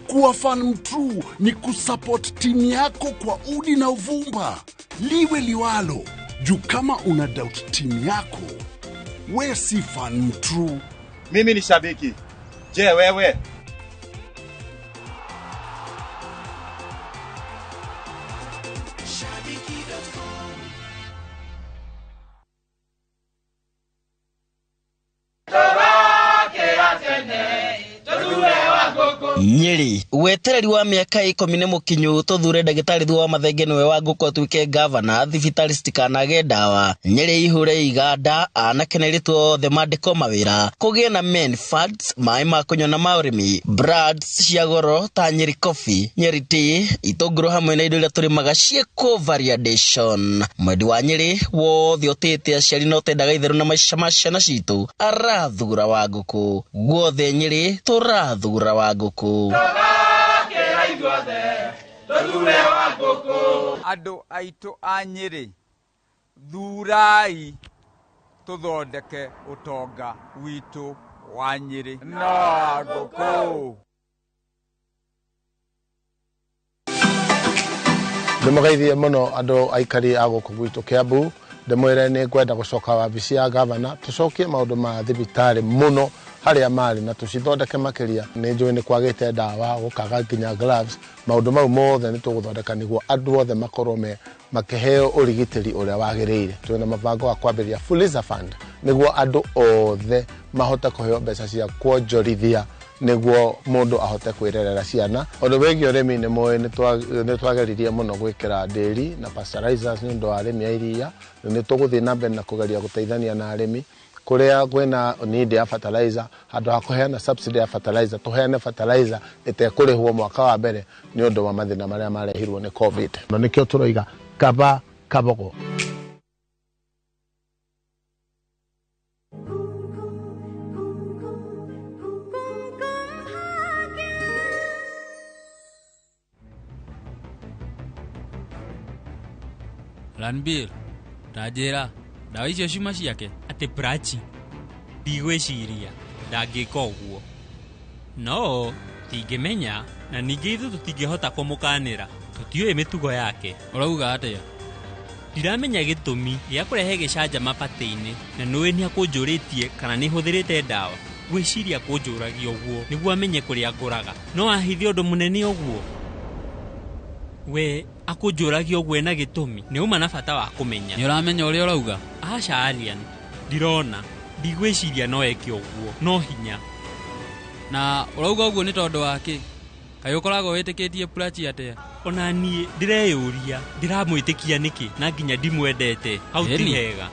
Kuwa fan true ni kusupport timu yako kwa udi na uvumba, liwe liwalo. Juu kama una doubt timu yako, we si fan true. Mimi ni shabiki. Je, wewe? Nyeri wetereri wa miaka 10 nĩ mũkinyu tũthure ndagĩtarĩ Thuo wa Mathenge nĩwe wa ngũkũ atuĩke gavana, thibitarĩ citikanage ndawa, Nyeri ihure iganda, anake na airĩtu othe mandĩkwo mawĩra, kũgĩe na men funds, maĩ ma kũnyua na ma ũrĩmi, brands cia goro ta Nyeri Coffee, Nyeri Tea, itũngũrũ hamwe na indo iria tũrĩmaga ciĩkwo variation. Mwendi wa Nyeri wothe ũtĩĩte aciari na ũtendaga itherũ na maica ma ciana citũ arathura wa ngũkũ. Guothe Nyeri tũrathura wa ngũkũ. Andũ aitũ a Nyeri, thurai tũthondeke ũtonga witũ wa Nyeri na ngũkũ. Ndĩmũgeithie mũno andũ aikari a gũkũ gwitũ Kiambu, ndĩmwĩre nĩ ngwenda gũcoka wabici ya gavana tũcokie maũndũ ma thibitarĩ mũno harĩa marĩ na tũcithondeke makĩria. Nĩ njũĩ nĩ kwagĩte ndawa, gũkaga nginya gloves, maũndũ mau mothe nĩ tũgũthondeka nĩguo andũ othe makorwo me makĩheo ũrigitĩri ũrĩa wagĩrĩire. Twĩna mũbango wa kwambĩrĩria Fuliza Fund nĩguo andũ othe mahote kũheo mbeca cia kuonjorithia nĩguo mũndũ ahote kwĩrerera ciana. Ũndũ wĩgiĩ ũrĩmi nĩ mũĩ nĩ twageririe mũno gwĩkĩra dairy na pasteurizers nĩ ũndũ wa arĩmi a iria, na nĩ tũgũthiĩ na mbere na kũgeria gũteithania na arĩmi kũrĩa kwĩna need ya fertilizer. Handũ ha kũheana subsidy ya fertilizer, tũheane fertilizer ĩtekũrĩhwo mwaka wa mbere nĩ ũndũ wa mathĩna marĩa marehirwo nĩ COVID. Na nĩkĩo tũroiga kaba kabogo. Ranbir, ta njĩra ndawa icio ciuma ciake? Atĩ Prachi, ndigwĩciria ndangĩka ũguo, no tingĩmenya, na ningĩ ithuĩ tũtingĩhota kũmũkanĩra, tũtiũĩ mĩtugo yake. Ũrauga atĩa? Ndiramenya gĩtũmi gĩa kũrehe gĩcanjama patĩ-inĩ, na nĩũĩ nĩakũnjũrĩtie kana nĩhũthĩrĩte ndawa. Gwĩciria kũnjũragia ũguo nĩguo amenye kũrĩa ngũraga, no ahithe ũndũ mũnene ũguo. We akũnjũragia ũguo ena gĩtũmi, nĩ uma na bata wa kũmenya. Nĩ ũramenya ũrĩa ũrauga? Aca Arian, ndirona, ndigwĩciria no eke ũguo, no hinya. Na ũrauga ũguo nĩ tondũ wa kĩ? Kaĩ ũkoragwo wĩtĩkĩtie Prachi atĩa? Ona niĩ ndĩreyũria ndĩramwĩtĩkia nĩkĩ na nginya ndimwendete, hau ti hega.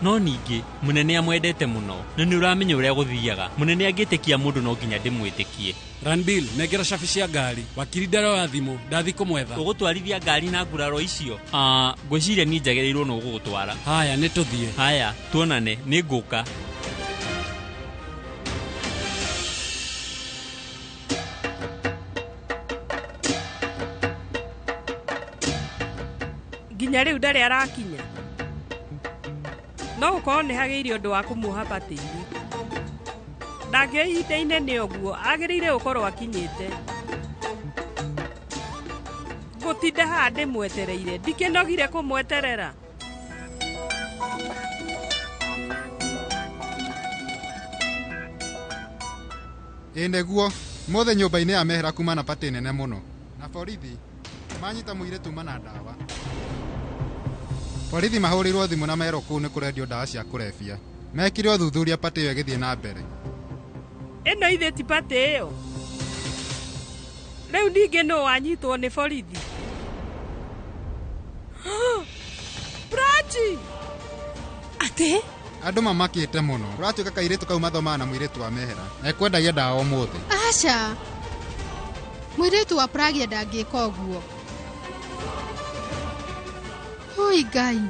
No ningĩ mũnene amwendete mũno na nĩ ũramenya ũrĩa gũthiaga. Mũnene angĩtĩkia mũndũ no nginya ndĩmwĩtĩkie. Ranbil, nengera cabi cia ngari. Wakiri ndaroya thimũ, ndathi kũmwetha. Ũgũtwarithia ngari na nguraro icio? Ngwĩciria niĩ njagĩrĩirwo nĩ gũgũtwara. Haya, nĩ tũthiĩ. Haya, tuonane, nĩ ngũka. Nginya rĩu ndarĩ arakinya. No gũkorwo nĩ hagĩire ũndũ wa kũmuoha batĩ-inĩ. Ndangĩoya ihinda inene ũguo, agĩrĩire gũkorwo akinyĩte. Ngũtinda haha ndĩmwetereire, ndikĩnogire kũmweterera. Ĩ nĩguo, ũmũthĩ nyũmba-inĩ ya mehera kuma na patĩ nene mũno. Na borithi manyita mũirĩtu mana ndawa. Borithi mahũrĩirwo thimũ na merwo kũu nĩ kũrendio ndawa cia kũrebia. Mekire ũthuthuria patĩ ĩyo ĩgĩthiĩ na mbere. Ĩno ithe ti patĩ ĩyo. Rĩu ningĩ nũ wanyitwo nĩ borithi? Prachi! Atĩ? Andũ mamakĩte mũno. Kũratuĩka kairĩtu kau mathomaga na mũirĩtu wa mehera. Na ekwendagia ndawa ũmũthĩ. Aca! Mũirĩtu wa Pragia ndangĩka ũguo. Oi Ngai.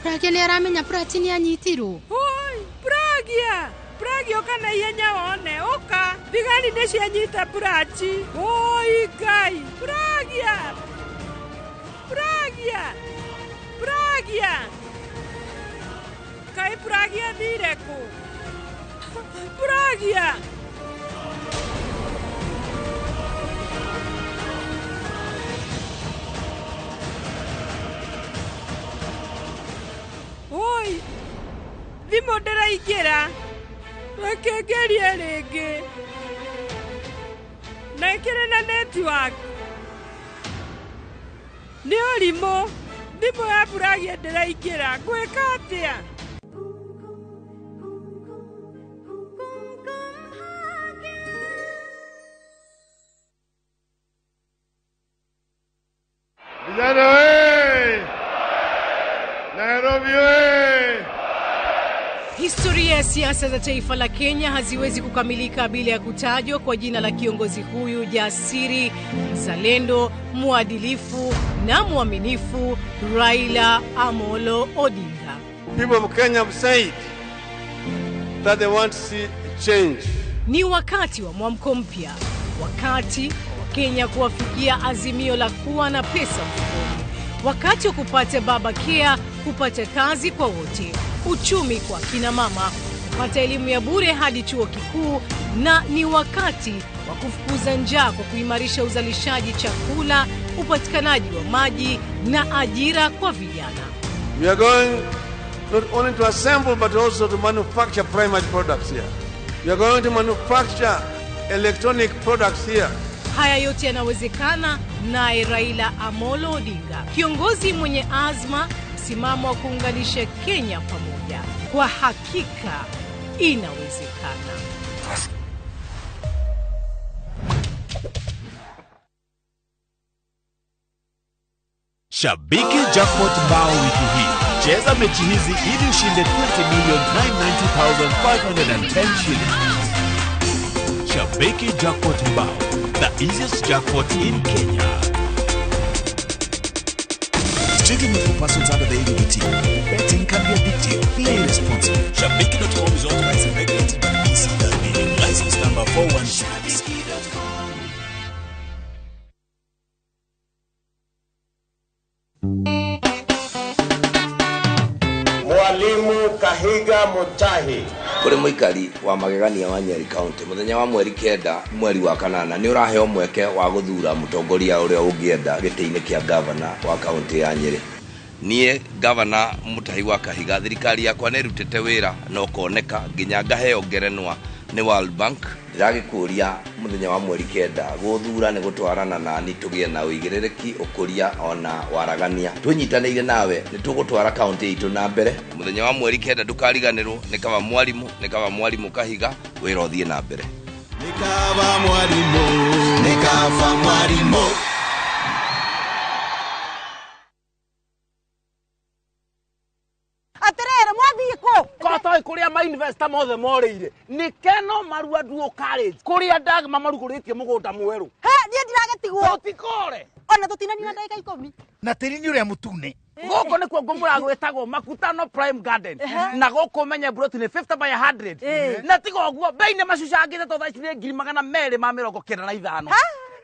Pragia nĩ aramenya Prachi nĩ anyitirwo. Oi, Pragia! Pragia ũka na ihenya wone, ũka. Thigari nĩ cianyita Prachi. Oi Ngai! Pragia! Pragia! Pragia! Kaĩ Pragia athire kũ? Pragia! Oi, thimũ ndĩraingĩra. Reke ngerie rĩngĩ. Na ĩkĩrĩ na network. Nĩ ũrimũ. Thimũ ya Pragia ndĩraingĩra. Ngwĩka atĩa? Vijana we! Nairobi we! Historia ya siasa za taifa la Kenya haziwezi kukamilika bila ya kutajwa kwa jina la kiongozi huyu jasiri, mzalendo, mwadilifu na mwaminifu, Raila Amolo Odinga. People of Kenya have said that they want to see change. Ni wakati wa mwamko mpya, wakati wa Kenya kuwafikia azimio la kuwa na pesa mfukoni, wakati wa kupata baba care, kupata kazi kwa wote, uchumi kwa kina mama, kupata elimu ya bure hadi chuo kikuu, na ni wakati wa kufukuza njaa kwa kuimarisha uzalishaji chakula, upatikanaji wa maji na ajira kwa vijana. We are going not only to assemble but also to manufacture primary products here. We are going to manufacture electronic products here. Haya yote yanawezekana naye Raila Amolo Odinga, kiongozi mwenye azma, msimamo wa kuunganisha Kenya pamoja. Kwa hakika inawezekana. Shabiki Jackpot Mbao wiki hii. Cheza mechi hizi ili ushinde 20,990,510 shillings. Shabiki Jackpot Mbao, the easiest jackpot in Kenya. Strictly not for persons under the age of 18. Betting can be addictive. Play responsibly. Shabiki.com is authorized and regulated by BCLB. License number 416. Mwalimu Kahiga Mutahi kuri muikari wa magegania wa Nyeri County muthenya wa mweri 9 mweri wa kanana ni uraheo mweke wa guthura mutongoria uria ungienda giti-ini kia governor wa county ya Nyeri. Nie governor Mutahi wa Kahiga, thirikari yakwa nĩ ĩrutĩte wĩra na ũkoneka nginya ngaheo ngerenwa nĩ World Bank. Ndĩragĩkũria mũthenya wa mweri 9 gũthura nĩ gũtwarana nani tũgĩe na ũigĩrĩrĩki, ũkũria ona waragania. Twĩnyitanĩire nawe nĩ tũgũtwara kaunti itũ na mbere. Mũthenya wa mweri 9 ndũkariganĩrwo, nĩ kaba mwarimu, nĩ kaba mwarimu Kahiga, wĩra ũthiĩ na mbere. Nĩ kaba mwarimu, nĩ kaba mwarimu. Nĩ oĩ kũrĩa ma investor mothe morĩire nĩ Keno Marua Duo College kũrĩa Dagma marugũrĩtie mũgũnda mwerũ. He, niĩ ndiragĩtigwo. Tũtikore. Ona tũtinanina ndagĩka 10. Na tĩri nĩ ũrĩa mũtune. Gũkũ nĩkuo ngũmũra gwĩtagwo Makutano Prime Garden. Na gũkũ ũmenye broti nĩ 50 by 100. Na tiga ũguo bei nĩ macucangĩte to thaa ici nĩ 295,000.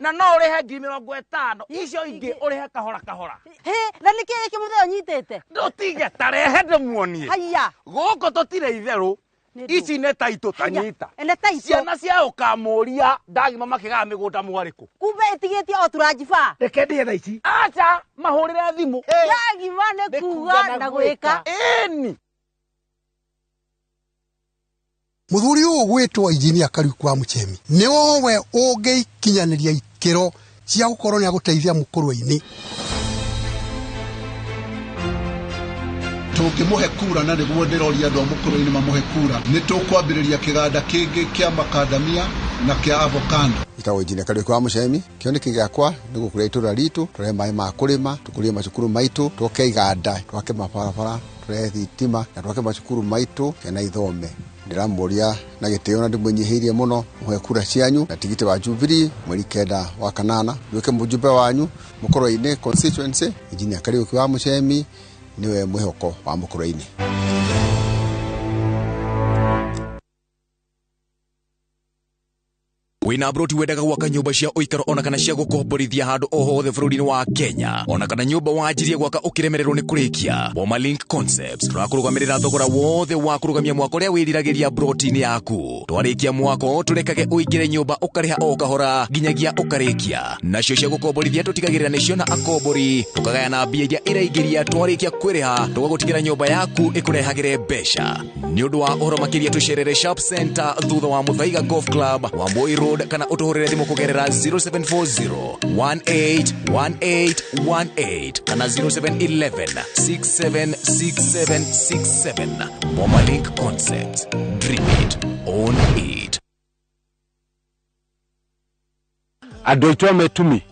Na no ũrĩhe 50,000 icio ingĩ ũrĩhe kahora kahora. He, na nĩkĩ gĩkĩ mũthee ũnyitĩte? Ndũtige tarehe ndĩmuonie. Haiya. Gũkũ tũtirĩ itherũ. Ici nĩ taitũ tanyita. Nĩ taitũ. Ciana cia ũkamũria ndagima makĩgaya mĩgũnda mwarĩkũ. Kumbe ĩtigĩtie o turanjiba. Reke ndĩhe thaa ici. Acha mahũrĩre thimũ. Ndagima nĩ kuga na gwĩka. Ĩni. Muthuri ũyũ gwĩtwo injinia Kariuki wa Muchemi nĩ wowe ũngĩikinyanĩria ikĩro cia gũkorwo nĩ agũteithia mũkũrwe-inĩ. Tũngĩmũhe kura na nĩguo ndĩroria andũ a mũkũrwe-inĩ mamũhe kura, nĩ tũkwambĩrĩria kĩganda kĩngĩ kĩa makandamia na kĩa avocado. Njĩtagwo injinia Kariuki wa Muchemi. Kĩoneki gĩakwa nĩ gũkũria itũra ritũ, tũrehe maĩ ma kũrĩma, tũkũrie macukuru maitũ, twake iganda, twake mabarabara, tũrehe thitima na twake macukuru maitũ ciana ithome. Ndĩramũria na gĩtĩo na ndĩmwĩnyihĩirie mũno mũhe kura cianyu na tigiti wa Jubilee mweri 9 wa kanana nduĩke mũjumbe wanyu Mũkũrwe-inĩ constituency. Injinia Kariuki wa Muchemi niwe mwĩhoko wa Mũkũrwe-inĩ. Wĩna broti wendaga gwaka nyũmba cia ũikaro ona kana cia gũkomborithia handũ o hothe bũrũri-inĩ wa Kenya, ona kana nyũmba wanjirie gwaka ũkĩremererwo nĩ kũrĩkia. Boma Link Concepts tũrakũrũgamĩrĩra thogora wothe wa kũrũgamia mwako ũrĩa wĩriragĩria broti-inĩ yaku. Twarĩkia mwako tũrekage ũingĩre nyũmba ũkarĩha o kahora nginyagia ũkarĩkia. Nacio cia gũkomborithia tũtigagĩrĩra nĩ ciona akombori, tũkagayana mbia iria iraingĩria twarĩkia kwĩrĩha, tũgagũtigĩra nyũmba yaku ĩkũrehagĩre mbeca. Nĩ ũndũ wa ũhoro makĩria tũcerere Sharp Center thutha wa Muthaiga Golf Club wa Moi Road kana ũtũhũrĩre thimũ kũgerera 0740 181818 kana 0711 676767. Boma Link Concepts. Dream it, own it. Andũ aitũ a Metumi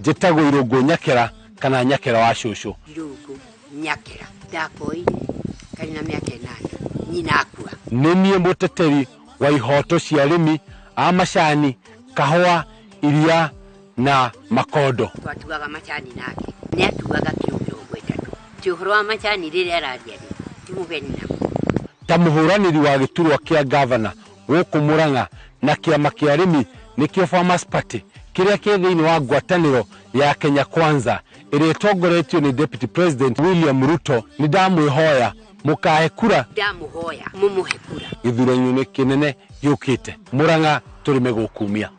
njĩtagwo Irũngũ Nyakera kana Nyakera wa cũcũ. Irũngũ Nyakera ndakoire karĩ na mĩaka 8 nyina akua. Nĩ niĩ mũteteri wa ihoto cia arĩmi a macani, kahũa, iria na makondo. Twatuaga macani nake nĩ atuaga kiro 30. Ti ũhoro wa macani rĩrĩa araria rĩ ti mũgeni namo. Ta mũhũranĩri wa gĩturwa kĩa gavana gũkũ Murang'a na kĩama kĩa arĩmi nĩkĩo Farmers Party kĩrĩa kĩ thĩinĩ wa ngwatanĩro ya Kenya Kwanza ĩrĩa ĩtongoretio nĩ Deputy President William Ruto, nĩ ndamwĩhoya mũkahe kura. Ndamũhoya mũmũhe kura. Gĩthurano-inĩ kĩnene gĩũkĩte Murang'a tũrĩme gũkumia.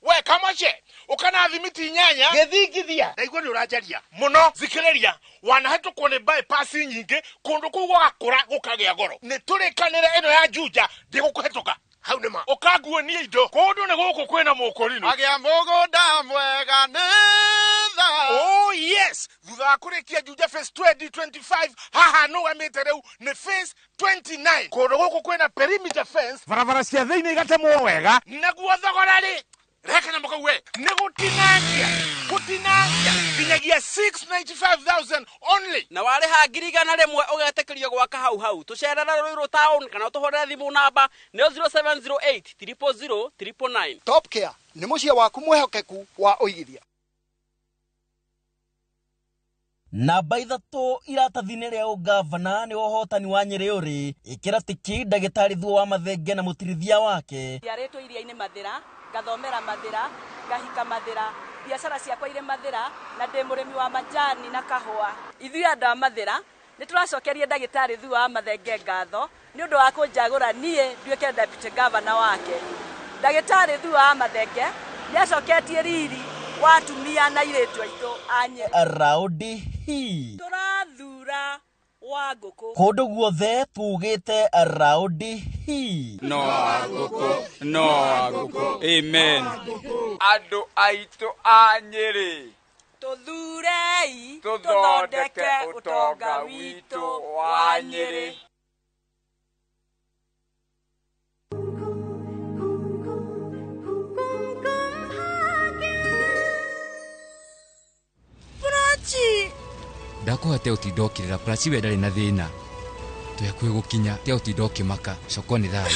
We kamache ukana thimiti 8 gĩthingithia ndaigua nĩ ũranjaria mũno. Thikĩrĩria, wanahetũkwo nĩ bypass nyingĩ kũndũ kũu gũgakũra gũkagĩa goro. Nĩ tũrĩkanĩre ĩno ya Juja ndĩgũkũhetũka hau nĩma ũkanguonia indo kũndũ nĩ gũkũ kwĩna mũkũrinũ agĩa mũgũnda mwega nĩ tha. Oh yes, thutha wa kũrĩkia Juja phase 2025 haha nũgamĩte rĩu nĩ phase 29. Kũndũ gũkũ kwĩna perimeter fence, barabara cia thĩinĩ igatemwo wega, naguo thogora rĩ reka na mũkauwe nĩ gũtinangia gũtinangia nginyagia 695,000 only. Na warĩha 100,000 ũgetĩkĩrio gwaka hau hau. Tũcerere Ruiru town kana ũtũhũrĩre thimũ namba nĩyo 0708 000 999. Top Care nĩ mũciĩ waku mwĩhokeku wa ũigithia. Namba 3 iratathi-inĩ rĩa ũgavana nĩ ũhotani wa Nyĩrĩ ũrĩ ĩkĩra tiki ndagĩtarĩ Thuo wa Mathenge na mũtirithia wake. Njiarĩtwo iria-inĩ Mathĩra, ngathomera Mathĩra, ngahika Mathĩra, biacara ciakwa irĩ Mathĩra na ndĩ mũrĩmi wa majani na kahũa. Ithuĩ andũ a Mathĩra nĩ tũracokeria ndagĩtarĩ Thuo wa Mathenge ngatho nĩ ũndũ wa kũnjagũra niĩ nduĩke deputy governor wake. Ndagĩtarĩ Thuo wa Mathenge nĩ acoketie riri wa atumia na airĩtu aitũ a Nyĩrĩ. Raudi hii Tũrathura wa ngũkũ kũndũ guothe tugĩte raudi hii. No ngũkũ, no ngũkũ, amen. Andũ aitũ a Nyĩrĩ tũthurei tũthondeke ũtonga witũ wa Nyĩrĩ. Prachi. Ndakũhe te ũtinda ũkĩrĩra Prachi we ndarĩ na thĩna. Twĩ hakuhĩ gũkinya te ũtinda ũkĩmaka. Coko nĩ thayũ.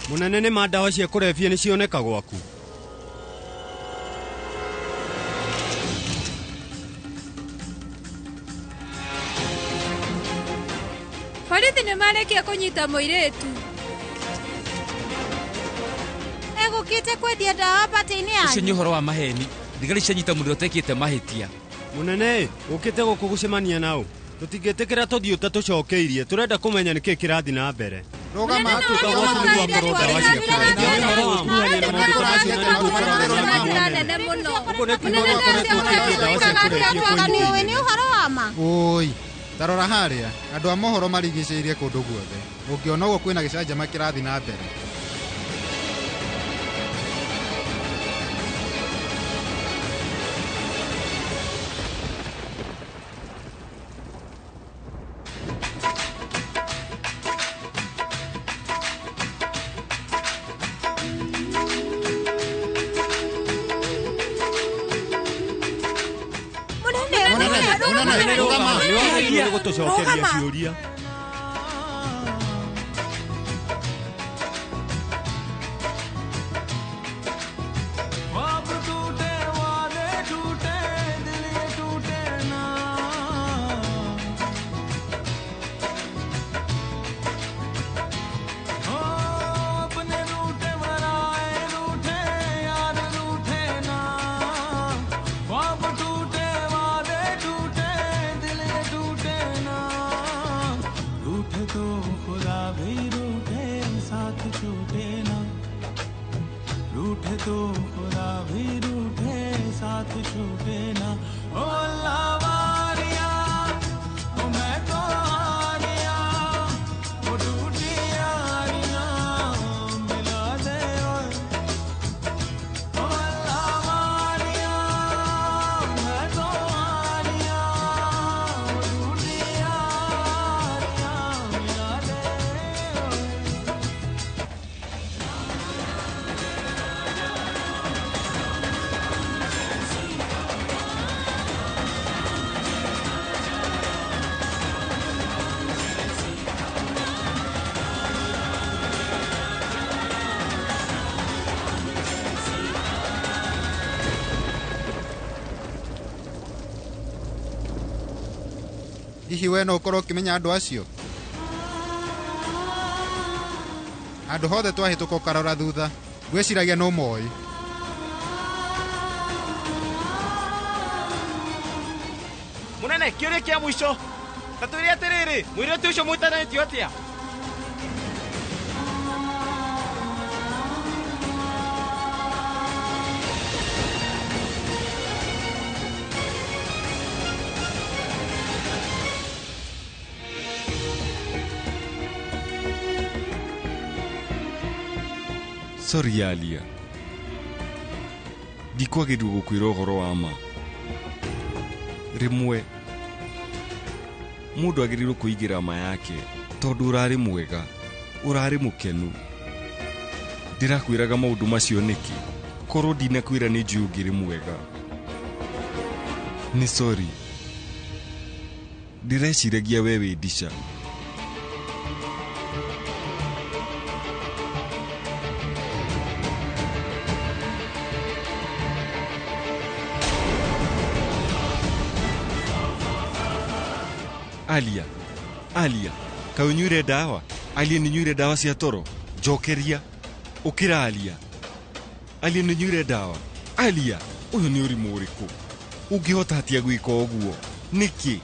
Munene nĩ ma ndawa cia kũrebia nĩ cioneka gwaku. Borithi nĩ marĩkia kũnyita mũirĩtu. Egũkĩte kwendia ndawa batĩ-inĩ Ũcio nĩ yanyu. ũhoro wa maheni. Thigari cianyita mũndũ ũtekĩte mahĩtia. Munene, ũkĩte gũkũ gũcemania nao. Tũtingĩtĩkĩra tũthiĩ ũtatũcokeirie. Tũrenda kũmenya nĩkĩ kĩrathiĩ na mbere. Rũgama. Nĩ nĩ ũhoro wa ma. Ũi, ta rora harĩa, andũ a mohoro marigicĩirie kũndũ guothe. Ũngĩona ũguo kwĩna gĩcanjama kĩrathiĩ na mbere. Munene, rũgama. Nĩ wagĩrĩirwo nĩ gũtũcokeria ciũria. Hihi we no ũkorwo ũkĩmenya andũ acio? Handũ hothe twahĩtũka ũkarora thutha, ngwĩciragia no moĩ. Munene, kĩũria kĩa mũico. Ta twĩre atĩrĩrĩ, mũirĩtu ũcio mwĩtanĩtio atĩa? Sorry Alia, ndikwagĩrĩirwo gũkwĩra ũhoro wa ma. Rĩmwe mũndũ agĩrĩirwo kũigĩra ma yake tondũ ũrarĩ mwega, ũrarĩ mũkenu. Ndĩrakwĩraga maũndũ macio nĩkĩ? Korwo ndinakwĩra nĩ njũĩ ũngĩrĩ mwega. Nĩ sorry, ndĩreciragia we wĩ ndica. Alia, Alia, kaĩ ũnyuire ndawa? Alia nĩ ũnyuire ndawa cia toro? Njokeria. Ũkĩra Alia. Alia nĩ ũnyuire ndawa? Alia, ũyũ nĩ ũrimũ ũrĩkũ? Ũngĩhota atĩa gwĩka ũguo? Nĩkĩ?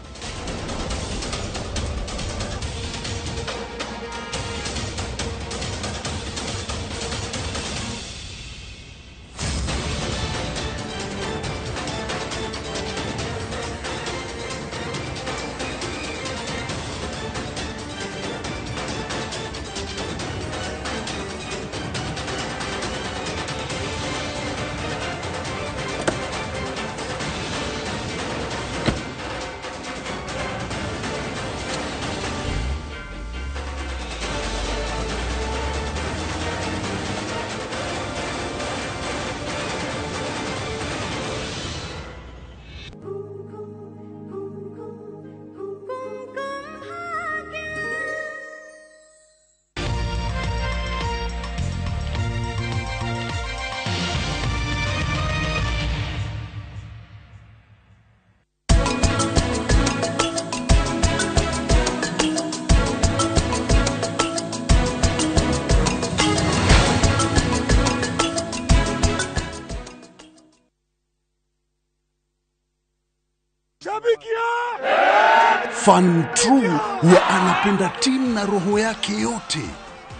Fan true huwa anapenda timu na roho yake yote.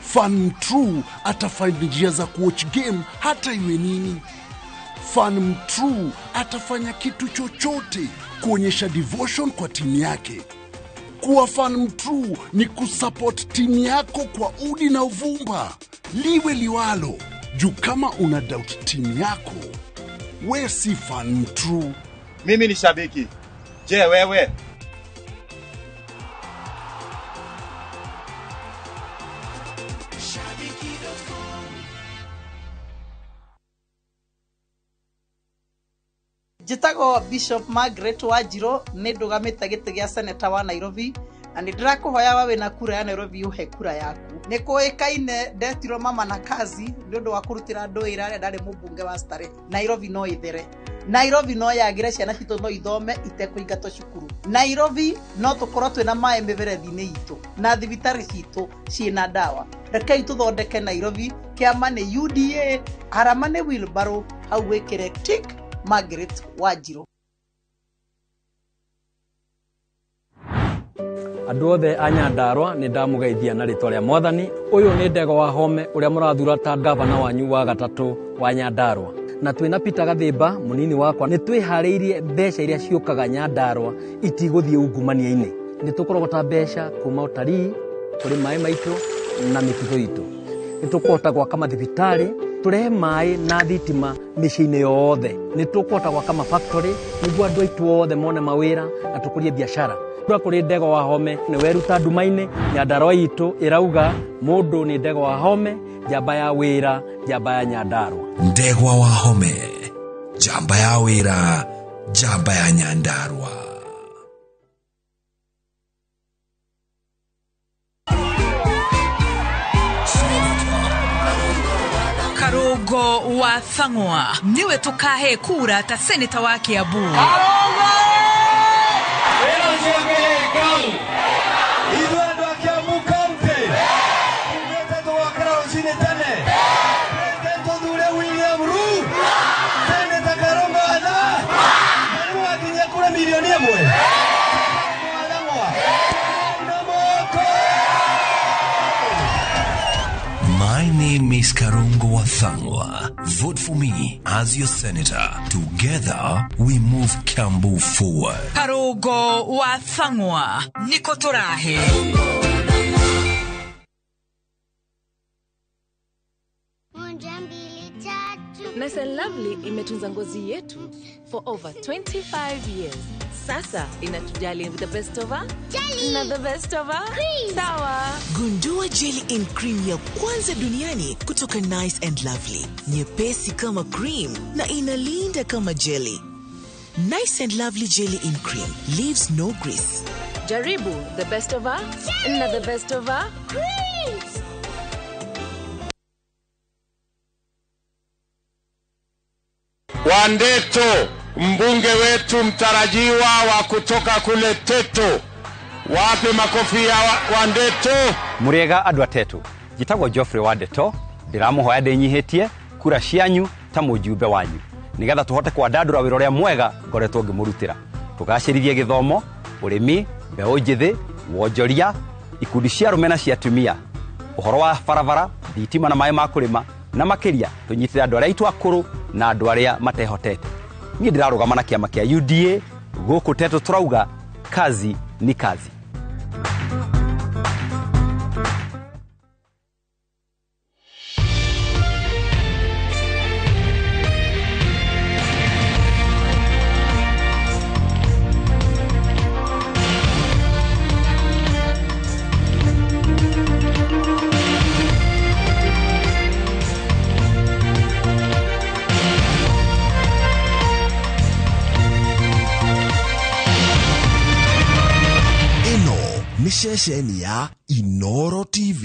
Fan true atafind njia za kuwatch game hata iwe nini. Fan true atafanya kitu chochote kuonyesha devotion kwa timu yake. Kuwa fan true ni kusupport timu yako kwa udi na uvumba, liwe liwalo. Juu kama una doubt timu yako, we si fan true. Mimi ni shabiki. Je, wewe? Njĩtagwo Bishop Margaret Wanjirũ, nĩ ndũgamĩte gĩtĩ gĩa seneta wa Nairobi na nĩ ndĩrakũhoya we wĩna kura ya Nairobi ũhe kura yaku. Nĩ kũĩkaine ndetirwo mama na kazi nĩ ũndũ wa kũrutĩra andũ wĩra rĩrĩa ndarĩ mũmbunge wa Starehe. Nairobi no ĩthere, Nairobi no yagĩre, ciana citũ no ithome itekũingatwo cukuru. Nairobi no tũkorwo twĩna maĩ mĩberethi-inĩ itũ na thibitarĩ citũ ciĩna ndawa. Rekei tũthondeke Nairobi. Kĩama nĩ UDA, arama nĩ wheelbarrow, hau wĩkĩre tick Margaret Wanjirũ. Andũ othe a Nyandarua nĩ ndamũgeithia na rĩtwa rĩa Mwathani. Ũyũ nĩ Ndegwa wa Home ũrĩa mũrathura ta gavana wanyu wa gatatũ wa Nyandarua, na twĩna Peter Gathimba mũnini wakwa nĩ twĩharĩirie mbeca iria ciũkaga Nyandarua itigũthiĩ ungumania-inĩ. Nĩ tũkũrogota mbeca kuma ũtarii, kũrĩ maĩ maitũ na mĩtitũ itũ. Nĩ tũkũhota gwaka mathibitarĩ, tũrehe maĩ na thitima mĩciĩ-inĩ yothe. Nĩ tũkũhota gwaka mafactory nĩguo andũ aitũ othe mone mawĩra na tũkũrie biacara. Kura kũrĩ Ndegwa wa Home nĩ weruta nduma-inĩ. Nyandarua itũ ĩrauga mũndũ nĩ Ndegwa wa Home, njamba ya wĩra, njamba ya Nyandarua. Ndegwa wa Home, njamba ya wĩra, njamba ya Nyandarua. Karungo wa Thang'wa niwe tukahe kura ta seneta wa Kiambu. My name is Karungo wa Thang'wa. Vote for me as your senator. Together, we move Kiambu forward. Karungo wa Thang'wa, niko turahe. Nice and Lovely imetunza ngozi yetu for over 25 years. Sasa inatujali with the best of her jelly na the best of her cream. Sawa. Gundua jelly in cream ya kwanza duniani kutoka Nice and Lovely. Nyepesi kama cream na inalinda kama jelly. Nice and Lovely jelly in cream leaves no grease. Jaribu the best of her jelly na the best of her cream. Wandeto, mbunge wetu mtarajiwa wa kutoka kule Teto. Wape makofi ya Wandeto. Muriega andũ a Teto. Njĩtagwo Geoffrey Wandeto, ndĩramũhoya ndĩnyiihĩtie kura cianyu ta mũjumbe wanyu nĩgetha tũhote kwandandũra wĩra ũrĩa mwega ngoretwo ngĩmũrutĩra. Tũgacĩrithie gĩthomo, ũrĩmi, mbeũ njĩthĩ, wonjoria, ikundi cia arũme na cia atumia, ũhoro wa barabara, thitima na maĩ ma kũrĩma, na makĩria tũnyitĩre andũ arĩa aitũ akũrũ na andũ arĩa matehotete. Niĩ ndĩrarũgama na kĩama kĩa UDA gũkũ Teto, tũrauga kazi ni kazi. Ceceni ya Inoro TV.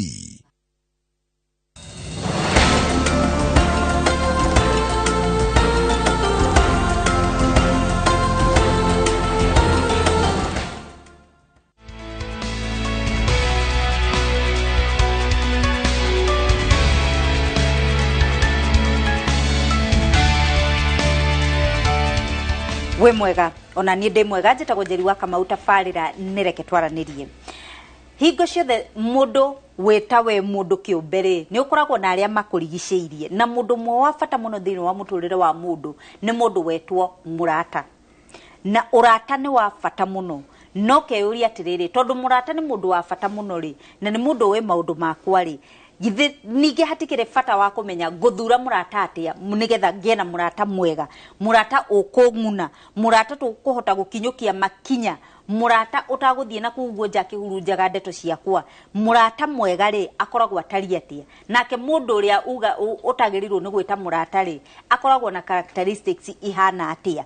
Wĩ mwega? Ona niĩ ndĩ mwega. Njĩtagwo Njeri wa Kamau. Tabarĩra nĩ Reke Twaranĩrie. Hingo ciothe mũndũ wĩta we mũndũ kĩũmbe rĩ, nĩ ũkoragwo na arĩa makũrigicĩirie, na mũndũ ũmwe wa bata mũno thĩinĩ wa mũtũrĩre wa mũndũ nĩ mũndũ wetwo mũrata. Na ũrata nĩ wa bata mũno, no keyũria atĩrĩrĩ, tondũ mũrata nĩ mũndũ wa bata mũno rĩ, na nĩ mũndũ wĩ maũndũ makwa rĩ, githĩ ningĩ hatikĩrĩ bata wa kũmenya ngũthura mũrata atĩa, nĩgetha ngĩe na mũrata mwega, mũrata ũkũng'una, mũrata tũkũhota gũkinyũkia makinya, mũrata ũtagũthiĩ na kũu guo nja akĩhurunjaga ndeto ciakwa? Mũrata mwega rĩ, akoragwo atariĩ atĩa? Nake mũndũ ũrĩa uga ũtagĩrĩirwo nĩ gwĩta mũrata rĩ, akoragwo na characteristics ihana atĩa?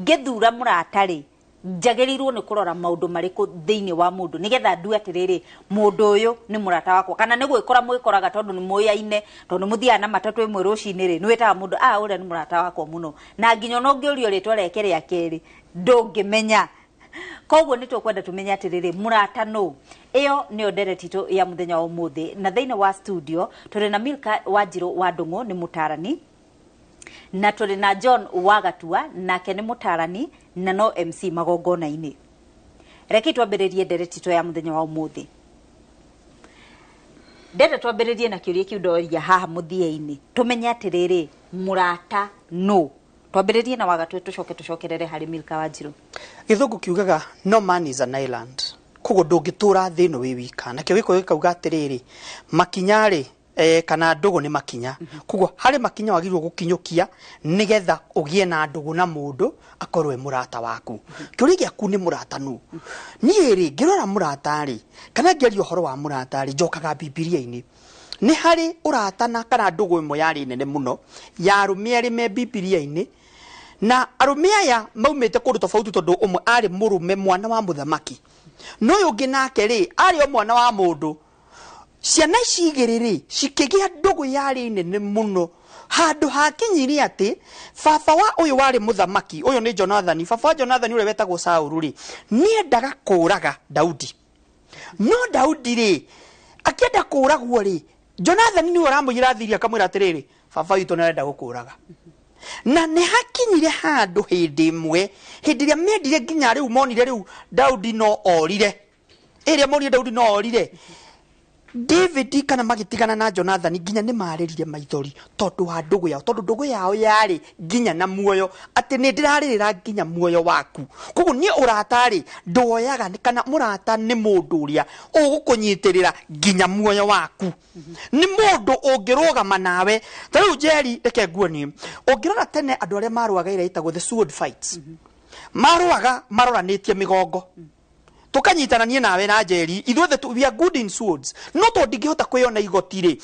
Ngĩthura mũrata rĩ, njagĩrĩirwo nĩ kũrora maũndũ marĩkũ thĩinĩ wa mũndũ, nĩgetha ndue atĩrĩrĩ, mũndũ ũyũ nĩ mũrata wakwa? Kana nĩ gwĩkora mwĩkoraga tondũ nĩ mũyaine, tondũ mũthiaga na matatũ ĩmwe rũcinĩ rĩ, nĩ wĩtaga mũndũ, "A, ũrĩa nĩ mũrata wakwa mũno," na nginya ona ũngĩũrio rĩtwa rĩake rĩa kerĩ ndũngĩmenya. Koguo nĩ tũkwenda tũmenye atĩrĩrĩ, mũrata nũ? Ĩyo nĩyo ndereti itũ ya mũthenya wa ũmũthĩ. Na thĩinĩ wa studio tũrĩ na Milka Wanjirũ wa Ndũng'ũ, nĩ mũtarani, na tũrĩ na John Wagatua, nake nĩ mũtarani na no MC magongona-inĩ. Rekei twambĩrĩrie ndereti itũ ya mũthenya wa ũmũthĩ. Ndenda twambĩrĩrie na kĩũria kĩu ndoria haha mũthia-inĩ, tũmenye atĩrĩrĩ, mũrata nũ? Twambĩrĩrie na Wagatue, tũcoke tũcokerere harĩ Milka Wanjirũ. Gĩthũngũ kiugaga, "No man is an island." Koguo ndũngĩtũra thĩ ĩno wĩ wika. Nakĩo Gĩkũyũ gĩkauga atĩrĩrĩ, makinya rĩ, kana ndũgũ nĩ makinya. Koguo harĩ makinya wagĩrĩirwo gũkinyũkia nĩgetha ũgĩe na ndũgũ na mũndũ akorwo e mũrata waku. Kĩũria gĩaku nĩ mũrata nũ? Niĩ rĩ, ngĩrora mũrata rĩ, kana ngĩaria ũhoro wa mũrata rĩ, njokaga Bibilia-inĩ. Nĩ harĩ ũrata na kana ndũgũ ĩmwe yarĩ nene mũno ya arũme erĩ me Bibilia-inĩ, na arũme aya maumĩte kũndũ tofauti, tondũ ũmwe arĩ mũrũme mwana wa mũthamaki, no ũyũ ũngĩ nake rĩ, arĩ o mwana wa mũndũ. Ciana ici igĩrĩ rĩ, cikĩgĩa ndũgũ yarĩ nene mũno, handũ hakinyire atĩ baba wa ũyũ warĩ mũthamaki, ũyũ nĩ Jonathani, baba wa Jonathani ũrĩa wetagwo Saũlũ rĩ, nĩendaga kũraga Daudi. No Daudi rĩ, akĩenda kũragwo rĩ, Jonathani nĩwe ũramũigĩra thiri, akamwĩra atĩrĩrĩ, "Baba witũ nĩarenda gũkũraga." Na nĩ hakinyire handũ hĩndĩ ĩmwe, hĩndĩ ĩrĩa mendire nginya rĩu monire rĩu Daudi no orire, ĩrĩa monire Daudi no orire David, kana magĩtigana na Jonathan, nginya nĩ marĩrire maithori tondũ wa ndũgũ yao, tondũ ndũgũ yao yarĩ nginya na muoyo, atĩ nĩ ndĩrarĩrĩra nginya muoyo waku. Koguo niĩ ũrata rĩ, ndoyaga kana mũrata nĩ mũndũ ũrĩa ũgũkũnyitĩrĩra nginya muoyo waku, nĩ mũndũ ũngĩrũgama nawe. Ta rĩu Njeri, reke nguonie, ũngĩrora tene andũ arĩa marũaga ĩrĩa ĩtagwo the sword fights, marũaga maroranĩtie mĩgongo. Tukanyitana niĩ nawe na Njeri, ithuothe we are good in swords, no tondũ ndingĩhota kwĩona igoti rĩ.